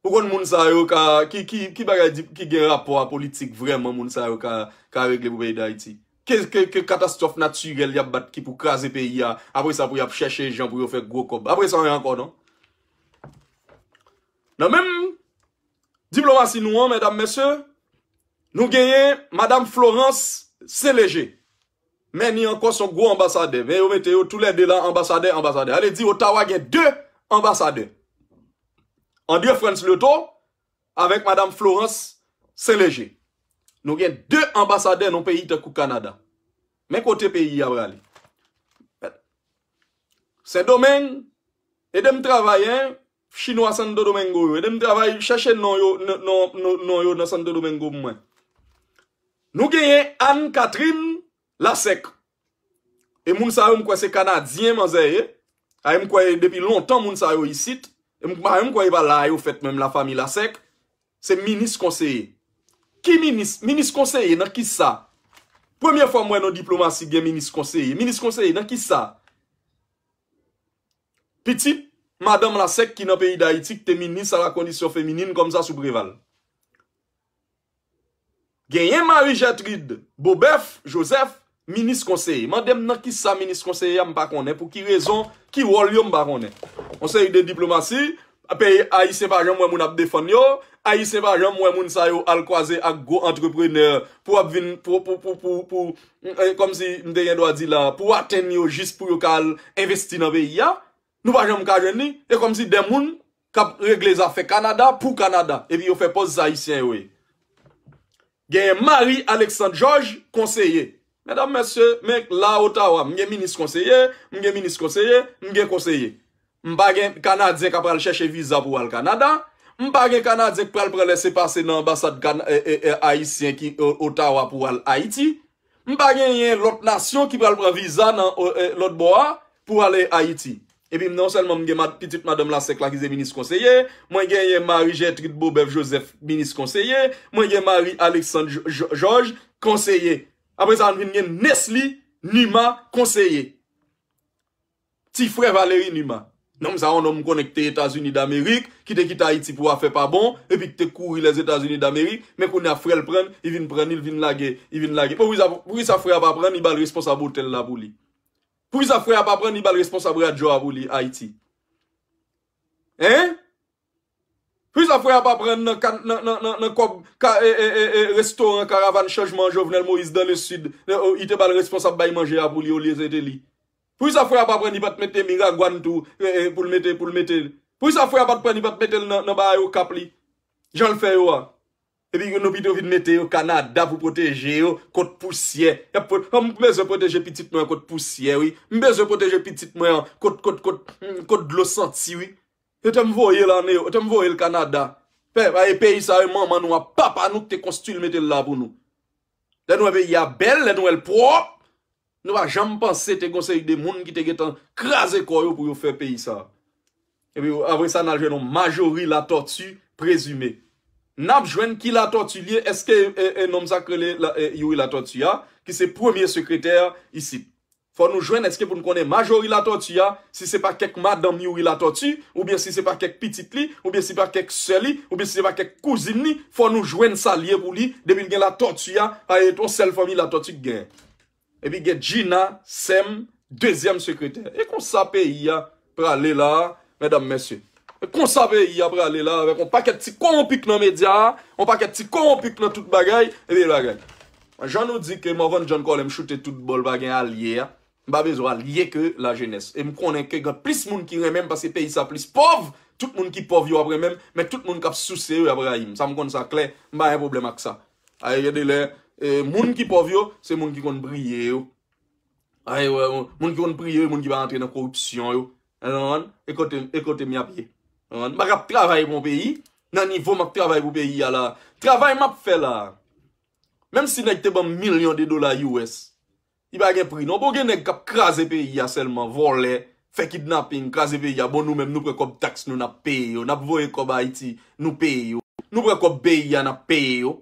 Ou konn moun sa yo ka, ki, ki, ki bagay di, ki gen rapò a politik vrèman moun sa yo ka, ka regle pou peyi Dayiti? Ke, ke, ke katastwòf natirèl y ap bat ki pou kraze peyi a, apre sa pou y ap chèche jan pou yo fè gwo kòb. Apre sa, anyen ankò, non? Nan menm diplomasi nou an, medam, mesye, nou genyen Madanm Florence Saint-Léger. Men ni ankò s on gwo anbasadè. Men yo mete yo toulède la anbasadè, anbasadè. Ale di Ottawa gen de anbasadè. André Frantz Leto avèk Madanm Florence Saint-Léger. Nou gen de anbasadè nan peyi tankou Kanada. Men kote peyi a prale. Sendomeng, ede m travay, en, Chinwa Santo Domingo yo. Ede m travay, chèche non yo, non, non, non, non yo nan Santo Domingo pou mwen. Nou genyen Anne Catherine Lassec. E moun sa yo, m kwè se Kanadyen manzè ye. Ay, m kwè depi lontan moun sa yo isit. E m pa menm kwè e pa la yo fèt menm, lafanmi Lassec. Se minis konseye. Ki minis? Minis konseye nan ki sa? Premye fwa m wè nan diplomasi gen minis konseye. Minis konseye nan ki sa? Pitit madanm Lassec ki nan peyi Dayiti ki te minis a la kondisyon feminin kòmsa sou Preval. Genyen Marie Gertrude Bobèf Joseph, minis konseye. Mande m nan ki sa minis konseye a, m pa konnen. Pou ki rezon, ki wòl yo, m pa konnen. On seri de diplomasi, peyi Ayisyen pa janm wè moun ap defann yo, Ayisyen pa janm wè moun sa yo al kwaze ak gwo antreprenè pou ap vin, pou, pou, pou, pou, pou, eh, kòmsi m te gen dwa di la, pou atenn yo jis pou yo ka al envesti nan peyi a. Nou pa janm ka jwenn li. E kòmsi de moun k ap regle zafè Kanada pou Kanada. Epi yo fè pòz Ayisyen yo ye. Genyen Marie Alexandre Georges, konseye. Medam, mesye, men la Ottawa, m gen minis konseye, m gen minis konseye, m gen konseye. M pa gen Kanadyen k ap al chèche viza pou al Kanada. M pa gen Kanadyen k pral pran lèsepase nan anbasad Kan- e, e, e, ayisyen ki o- Ottawa pou al Ayiti. M pa genyen lòt nasyon ki pral pran viza nan o- e, lòt bò a pou ale Ayiti. Epi non sèlman m gen mad- pitit madanm Lassec la ki se minis konseye, mwen genyen Marie Gertrude Bobèf Joseph, minis konseye, mwen gen Marie Alexandre Jo- Jo- Georges, konseye. Apre sa, nou vin gen Nesly Numa, konseye. Ti frè Valéry Numa. Nonm sa, yon nonm m konnen ki te Etazini Damerik, ki te kite Ayiti pou afè pa bon, epi ki te kouri Lèzetazini Damerik, men kounye a frè l pran l, li vin pran li, li vin lage, li vin lage. Poukisa, poukisa frè a pa pran l, li ba l responsab otèl la pou li? Poukisa frè a pa pran l, li ba l responsab radyo a pou li, Ayiti? Hein? Poukisa frè a pa pran nan, nan, nan, nan, nan kòb ka, e, e, e, e, restoran Karavàn Chanjman Jovenel Moïse dans le Sud, e, e, li te ba l responsab bay manje a pou li olye se te li? Poukisa frè a pa pran li pa t mete Miragwàn tou, e, e, pou l mete, pou l mete? Poukisa frè a pa t pran li pa t mete l nan, nan bagay Okap li? Jan l fè yo a. Epi nou pito vin mete yo Kanada pou pwoteje yo kont pousyè. Y ap pwot- m bezwen pwoteje pitit mwen kont pousyè, wi. M bezwen pwoteje pitit mwen kont, kont, kont, kont dlo santi, wi. Yo te m voye l an Ewo-, yo te m voye l Kanada. Pè, e peyi sa yo, manman nou a, papa nou ki te konstwi l mete l la pou nou. Lè nou wè peyi a bèl, lè nou wè l pwòp, nou pa janm panse te gon seri de moun ki te gentan kraze kò yo pou yo fè peyi sa. Epi apre sa, n al jwenn yon Marjorie Latortue prezime. N ap jwenn ki Latortue li ye, èske e, e, nonm sa k rele la, e, Youri Latortue a, ki se premye sekretè isit. Fò nou jwenn èske pou n konnen Marjorie Latortue a, si se pa kèk madanm Youri Latortue, oubyen si se pa kèk pitit li, oubyen si pa kèk sè li, oubyen si se pa kèk kouzin li, fò nou jwenn sa l ye pou li, depi l gen Latortue a, a yon sèl fanmi Latortue k genyen. Epi gen Gina Sem, dezyèm sekretè. E konsa peyi a prale la, medam, mesye. E konsa peyi a prale la, avèk yon pakèt ti kowonpi k nan medya a, yon pakèt ti kowonpi k nan tout bagay, epi bagay. Jan nou di ke Morvan John Colem choute tout bòl pa gen alye a, m pa bezwen alye ke lajenès. E m konnen ke gen plis moun ki renmen m paske peyi sa plis pòv, tout moun ki pòv yo ap renmen m, men tout moun k ap souse yo y ap rayi m. Sa m konn sa klè, m pa gen pwoblèm ak sa. Ay, gen de lè, e, moun ki pòv yo, se moun ki konn priye yo. Ay, wè, moun ki konn priye yo, moun ki pa antre nan koripsyon yo. Ou konprann? E kote, e kote m y ap ye? Ou konprann? M pa kab travay pou yon peyi, nan nivo m ap travay pou peyi a la. Travay m ap fè la. Menm si nèg te ban m milyon de dola U S, li pa gen pri non. Bon, gen nèg k ap kraze peyi a sèlman, vòlè, fè kidnaping, kraze peyi a. Bon, nou menm, nou pran kòb taks nou, n ap peye yo. N ap voye kòb Ayiti, nou peye yo. Nou pran kòb peyi a, n ap peye yo.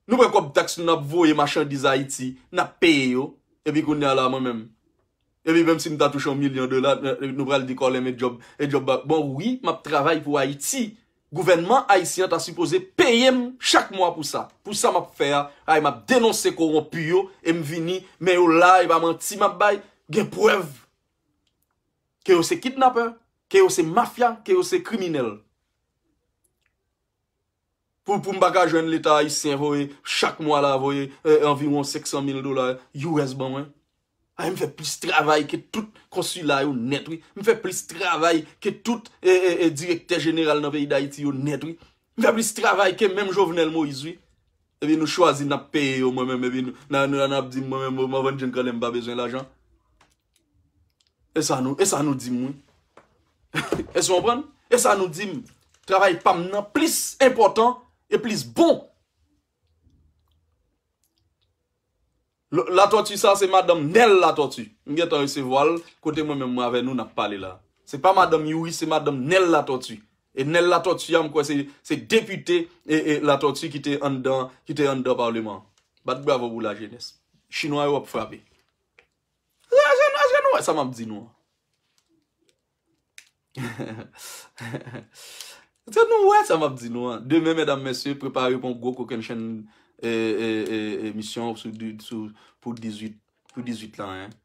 Nou pran kòb taks nou, n ap voye machandiz Ayiti, n ap peye yo. Epi kounye a la, mwen menm. Epi menm si m ta touche yon milyon dola, nou pral di Colem e djòb, e djòb ba. Bon, wi, m ap travay pou Ayiti. Gouvènman ayisyen an ta sipoze peye m chak mwa pou sa. Pou sa m ap fè a, ay, m ap denonse kowonpi yo, e m vini, men yo la, e pa manti m ap bay, gen prèv ke yo se kidnapè, ke yo se mafya, ke yo se kriminèl. Pou, pou m pa ka jwenn Leta ayisyen voye, chak mwa la, voye, eh, anviwon senk san mil dola U S ban mwen. Ay, m fè plis travay ke tout konsila yo nèt, wi. M fè plis travay ke tout, eh, eh, eh, direktè jeneral nan peyi Dayiti yo nèt, wi. M fè plis travay ke menm Jovenel Moïse, wi. Epi nou chwazi n ap peye yo, mwen menm, epi nou, n a, n a, n ap di m, mwen menm, Morvan Jean Canlin, m pa bezwen lajan. E sa nou, e sa nou di m, wi. Èske w konprann? E sa nou di m. Travay pa m nan plis enpòtan e plis bon. L-, Latortue sa, se madanm Nèl Latortue. M gentan resevwa l, kote mwen menm mwen avè nou n ap pale la. Se pa madanm Youri, se madanm Nèl Latortue. E Nèl Latortue a, m kwè se, se depite e, e Latortue ki te anndan, ki te anndan palman an. Bat bravo pou lajenès. Chinwa yo ap frape. Èske, èske nou wè sa m ap di nou an? Èske nou wè sa m ap di nou an? Demen, medam, mesye, prepare pou yon gwo kokennchenn, eh, eh, eh, emisyon sou, di- sou, pou dizuit, pou dizuit lan, en.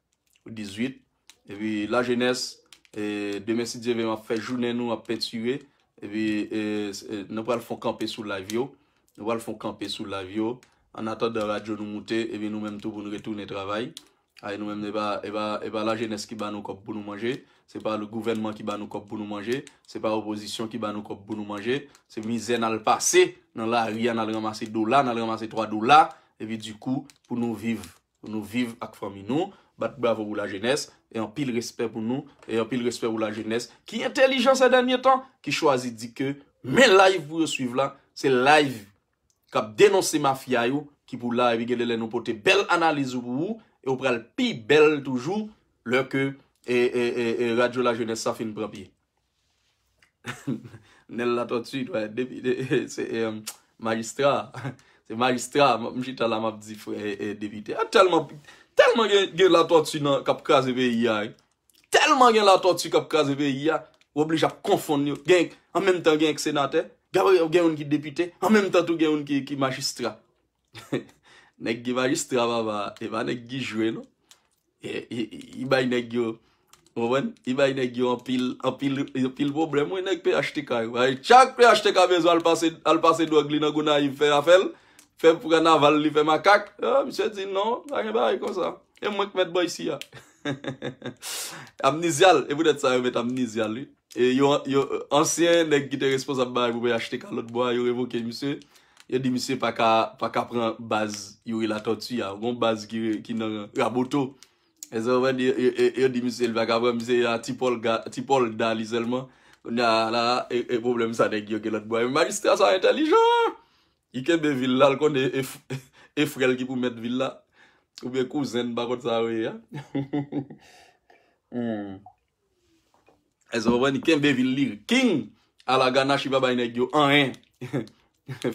Pou dizuit. Epi, lajenès, eh, demen, si Dye vle, m ap fè jounen nou ap pentire. Epi, eh, s- eh, nou pral fè yon kanpe sou live yo. Nou pral fè yon kanpe sou live yo. An atandan radyo nou moute, epi nou menm tou pou nou retounen travay. Ay, nou menm, e pa, e pa, e pa lajenès ki ba nou kòb pou nou manje. Se pa le gouvènman ki ba nou kòb pou nou manje. Se pa opozisyon ki ba nou kòb pou nou manje. Se mizè n al pase nan lari a, n al ranmase dola, n al ranmase twa dola. Epi dikou, pou nou viv. Pou nou viv ak fanmi nou. Bat bravo pou lajenès. E anpil respè pou nou. E anpil respè pou lajenès ki entèlijan sè dènye tan. Ki chwazi di ke men live pou yo swiv la. Se live k ap denonse mafya yo, ki pou la, epi gen de lè nou pote bèl analiz ou pou ou, e ou pral pi bèl toujou, lè ke, e, e, e, e, radyo lajenès sa fin pran pye. Nèl Latortue, wè, depi, de, se, e, majistra, se majistra, m, m chita la, m ap di frè, e, e, depite. A, tèlman, tèlman gen, gen Latortue nan, k ap kraze peyi a, wi. Tèlman gen Latortue k ap kraze peyi a, w oblije ap konfonn yo. Gen, an menm tan, gen k senatè, gen, gen youn ki depite, an menm tan tou gen youn ki, ki majistra. Nèg ki majistra, papa, e pa nèg ki jwe, non. E, e, e, li bay nèg yo, w konprann? Li bay nèg yo anpil, anpil, anpil pwoblèm, wi, nèg P H T K yo. Ay, chak P H T K bezwen al pase, al pase dwòg li nan Gonayiv, fè afè l, fè pou kanaval li, fè makak. Ah, misye di, "Non, pa gen bagay konsa." E mwen k mèt bò isi a. Amnizyal, e poutèt sa yo met amnizyal, wi. E yo, yo, ansyen nèg ki te responsab bagay pou P H T K lòt bò a, yo revoke misye. Yo di misye pa ka, pa ka pran baz Youri Latortue a. Gon baz ki, ki nan Raboto. E sa, yo, yo, yo, yo di misye, li pa ka pran misye a, Ti Pòl ga, Ti Pòl da li sèlman. Kounye a la, e, e pwoblèm sa nèg yo gen lòt bò a. Majistra sa entèlijan! Li kenbe vil la, l konnen e, f- e frè l ki pou mèt vil la. Oubyen kouzen, m pa konn sa yo ye a. Hmm. Èske w konprann? Li kenbe vil li. King a la ganache, li pa bay nèg yo anyen.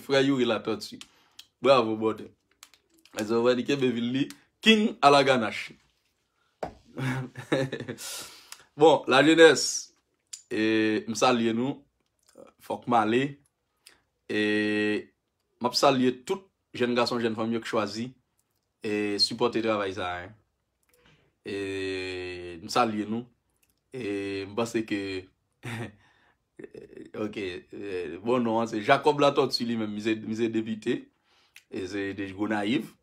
Frè Youri Latortue. Bravo, brother. Èske w konprann? Li kenbe vil li. King a la ganache. Bon, lajenès, e, m salye nou. Fòk m ale. E m ap salye tout jèn gason, jèn fanm yo k chwazi e sipòte travay sa a, en. E m salye nou. E m panse ke, ok, e, bon, non an se Jacob Latortue li menm, li se, li se depite. E se de Gonayiv.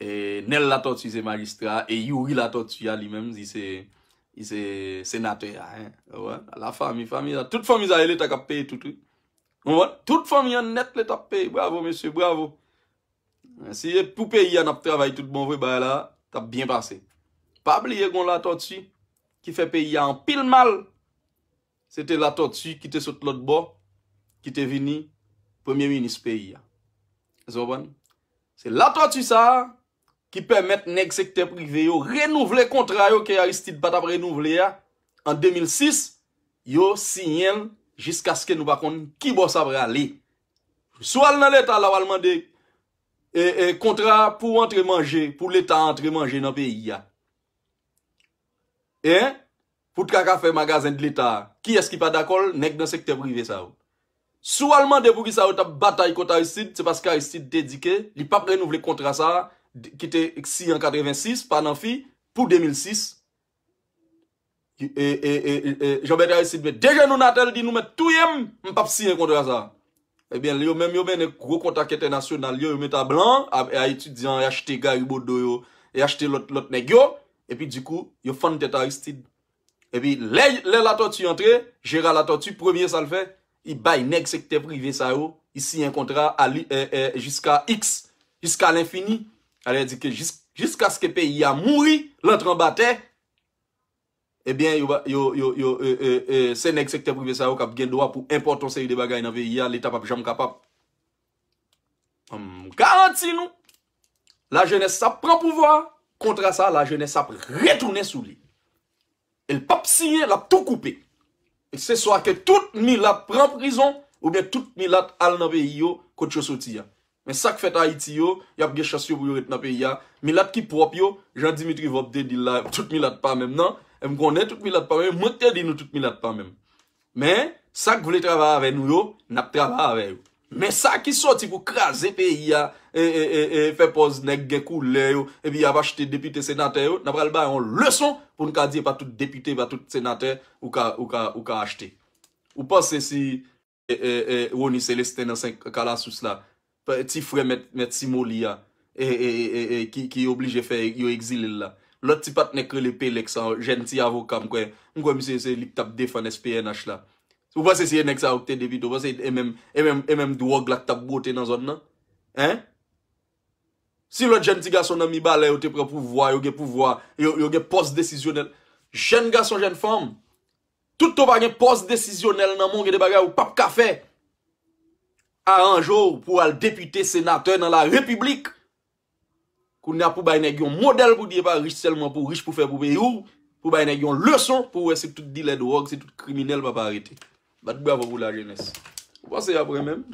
E Nèl Latortue se majistra. E Youri Latortue a li menm, li se, li se senatè a, en. Ou konprann? La fanmi, fanmi sa, tout fanmi sa, e Leta k ap peye tout, wi. Ou konprann? Tout fanmi an nèt, Leta ap peye. Bravo, mesye, bravo. Si e pou peyi a n ap travay tout bon vre, bagay la t ap byen pase. Pa bliye gon Latortue ki fè peyi a anpil mal. Se te Latortue ki te sot lòt bò, ki te vini premye minis peyi a. Èske w konprann? Se Latortue sa a ki pèmèt nèg sektè prive yo renouvle kontra yo ke Aristide pa t ap renouvle a an de mil sis, yo siyen l jiskaske nou pa konn ki bò sa prale. Si w al nan Leta la, w al mande e, e, kontra pou antre manje, pou Leta antre manje nan peyi a. E pou t ka, ka fè magazen de Leta a. Kiyès ki pa dakò l? Nèg nan sektè prive sa yo. Si w al mande poukisa yo t ap batay kont Aristide, se paske Aristide te di ke li p ap renouvle kontra sa a, ki te siyen an katrevensis pa nan fi, pou de mil sis. E, e, e, e, e, Jean Bertrand Aristide met de jenou nan atè, l di, "Nou mèt touye m, m p ap siyen kontra sa a." Ebyen, yo menm yo mennen gwo kontak entènasyonal yo, yo met a blan, a, a etidyan, y achte Gary Bodeau yo, y achte lòt, lòt nèg yo, epi dikou, yo fann tèt Aristide. Epi lè, lè Latortue antre, Gérard Latortue, premye sa l fè, li bay nèg sektè prive sa yo, li siyen kontra a li, e, e, jiska X, jiska lenfini. Sa vle di ke jis, jiskaske peyi a mouri, l antre anba tè, ebyen, yo, yo, yo, yo, e, e, e, se nèg sektè prive sa yo k ap gen dwa pou enpòte yon seri de bagay nan peyi a, Leta p ap janm kapab. M garanti nou, lajenès sa ap pran pouvwa, kontra sa, lajenès ap retounen sou li. E l p ap siyen, l ap tou koupe. E se swa ke tout milat pran prizon, oubyen tout milat al nan peyi yo, kot yo soti a. Men sa k fèt Ayiti yo, y ap gen chans yo pou yo ret nan peyi a. Milat ki pwòp yo, jan Dimitri Vorbe te di l la, tout milat pa menm nan. E m konnen tout milat pa menm, mwen k te di nou tout milat pa menm. Men, sa k vle travay avè nou yo, n ap travay avè yo. Men sa ki soti pou kraze peyi a, e, e, e, e, fè pòz nèg gen koulè yo, epi y ap achte depite senatè yo, n ap pral ba yo yon leson pou n ka di e pa tout depite, e pa tout senatè ou ka, ou ka, ou ka achte. Ou panse si, e, e, e, Rony Célestin nan senk Kalasous la, ti frè mèt, mèt Simoli a, e, e, e, e, e, ki, ki oblije fè yo egzile l la. Lòt ti patnè k rele Pelex an, jèn ti avoka, m kwè, m kwè misye se li k t ap defann S P N H la. Ou panse si e nèg sa yo k te depite, ou panse e menm, e menm, e menm dwòg la k t ap bwote nan zòn nan? Hein? Si lòt jèn ti gason nan Mibalè yo te pran pouvwa, yo gen pouvwa, yo, yo gen pòs desizyonèl. Jèn gason, jèn fanm, tout tan w pa gen pòs desizyonèl nan men w, gen de bagay ou p ap ka fè. Aranje w pou w al depite, senatè nan la repiblik. Kounye a pou bay nèg yon modèl pou di e pa rich sèlman pou rich pou fè pou peyi w, pou bay nèg yon leson pou wè se tout dilè dwòg, se tout kriminèl p ap arete. Bat bravo pou lajenès. Ou panse y ap renmen m?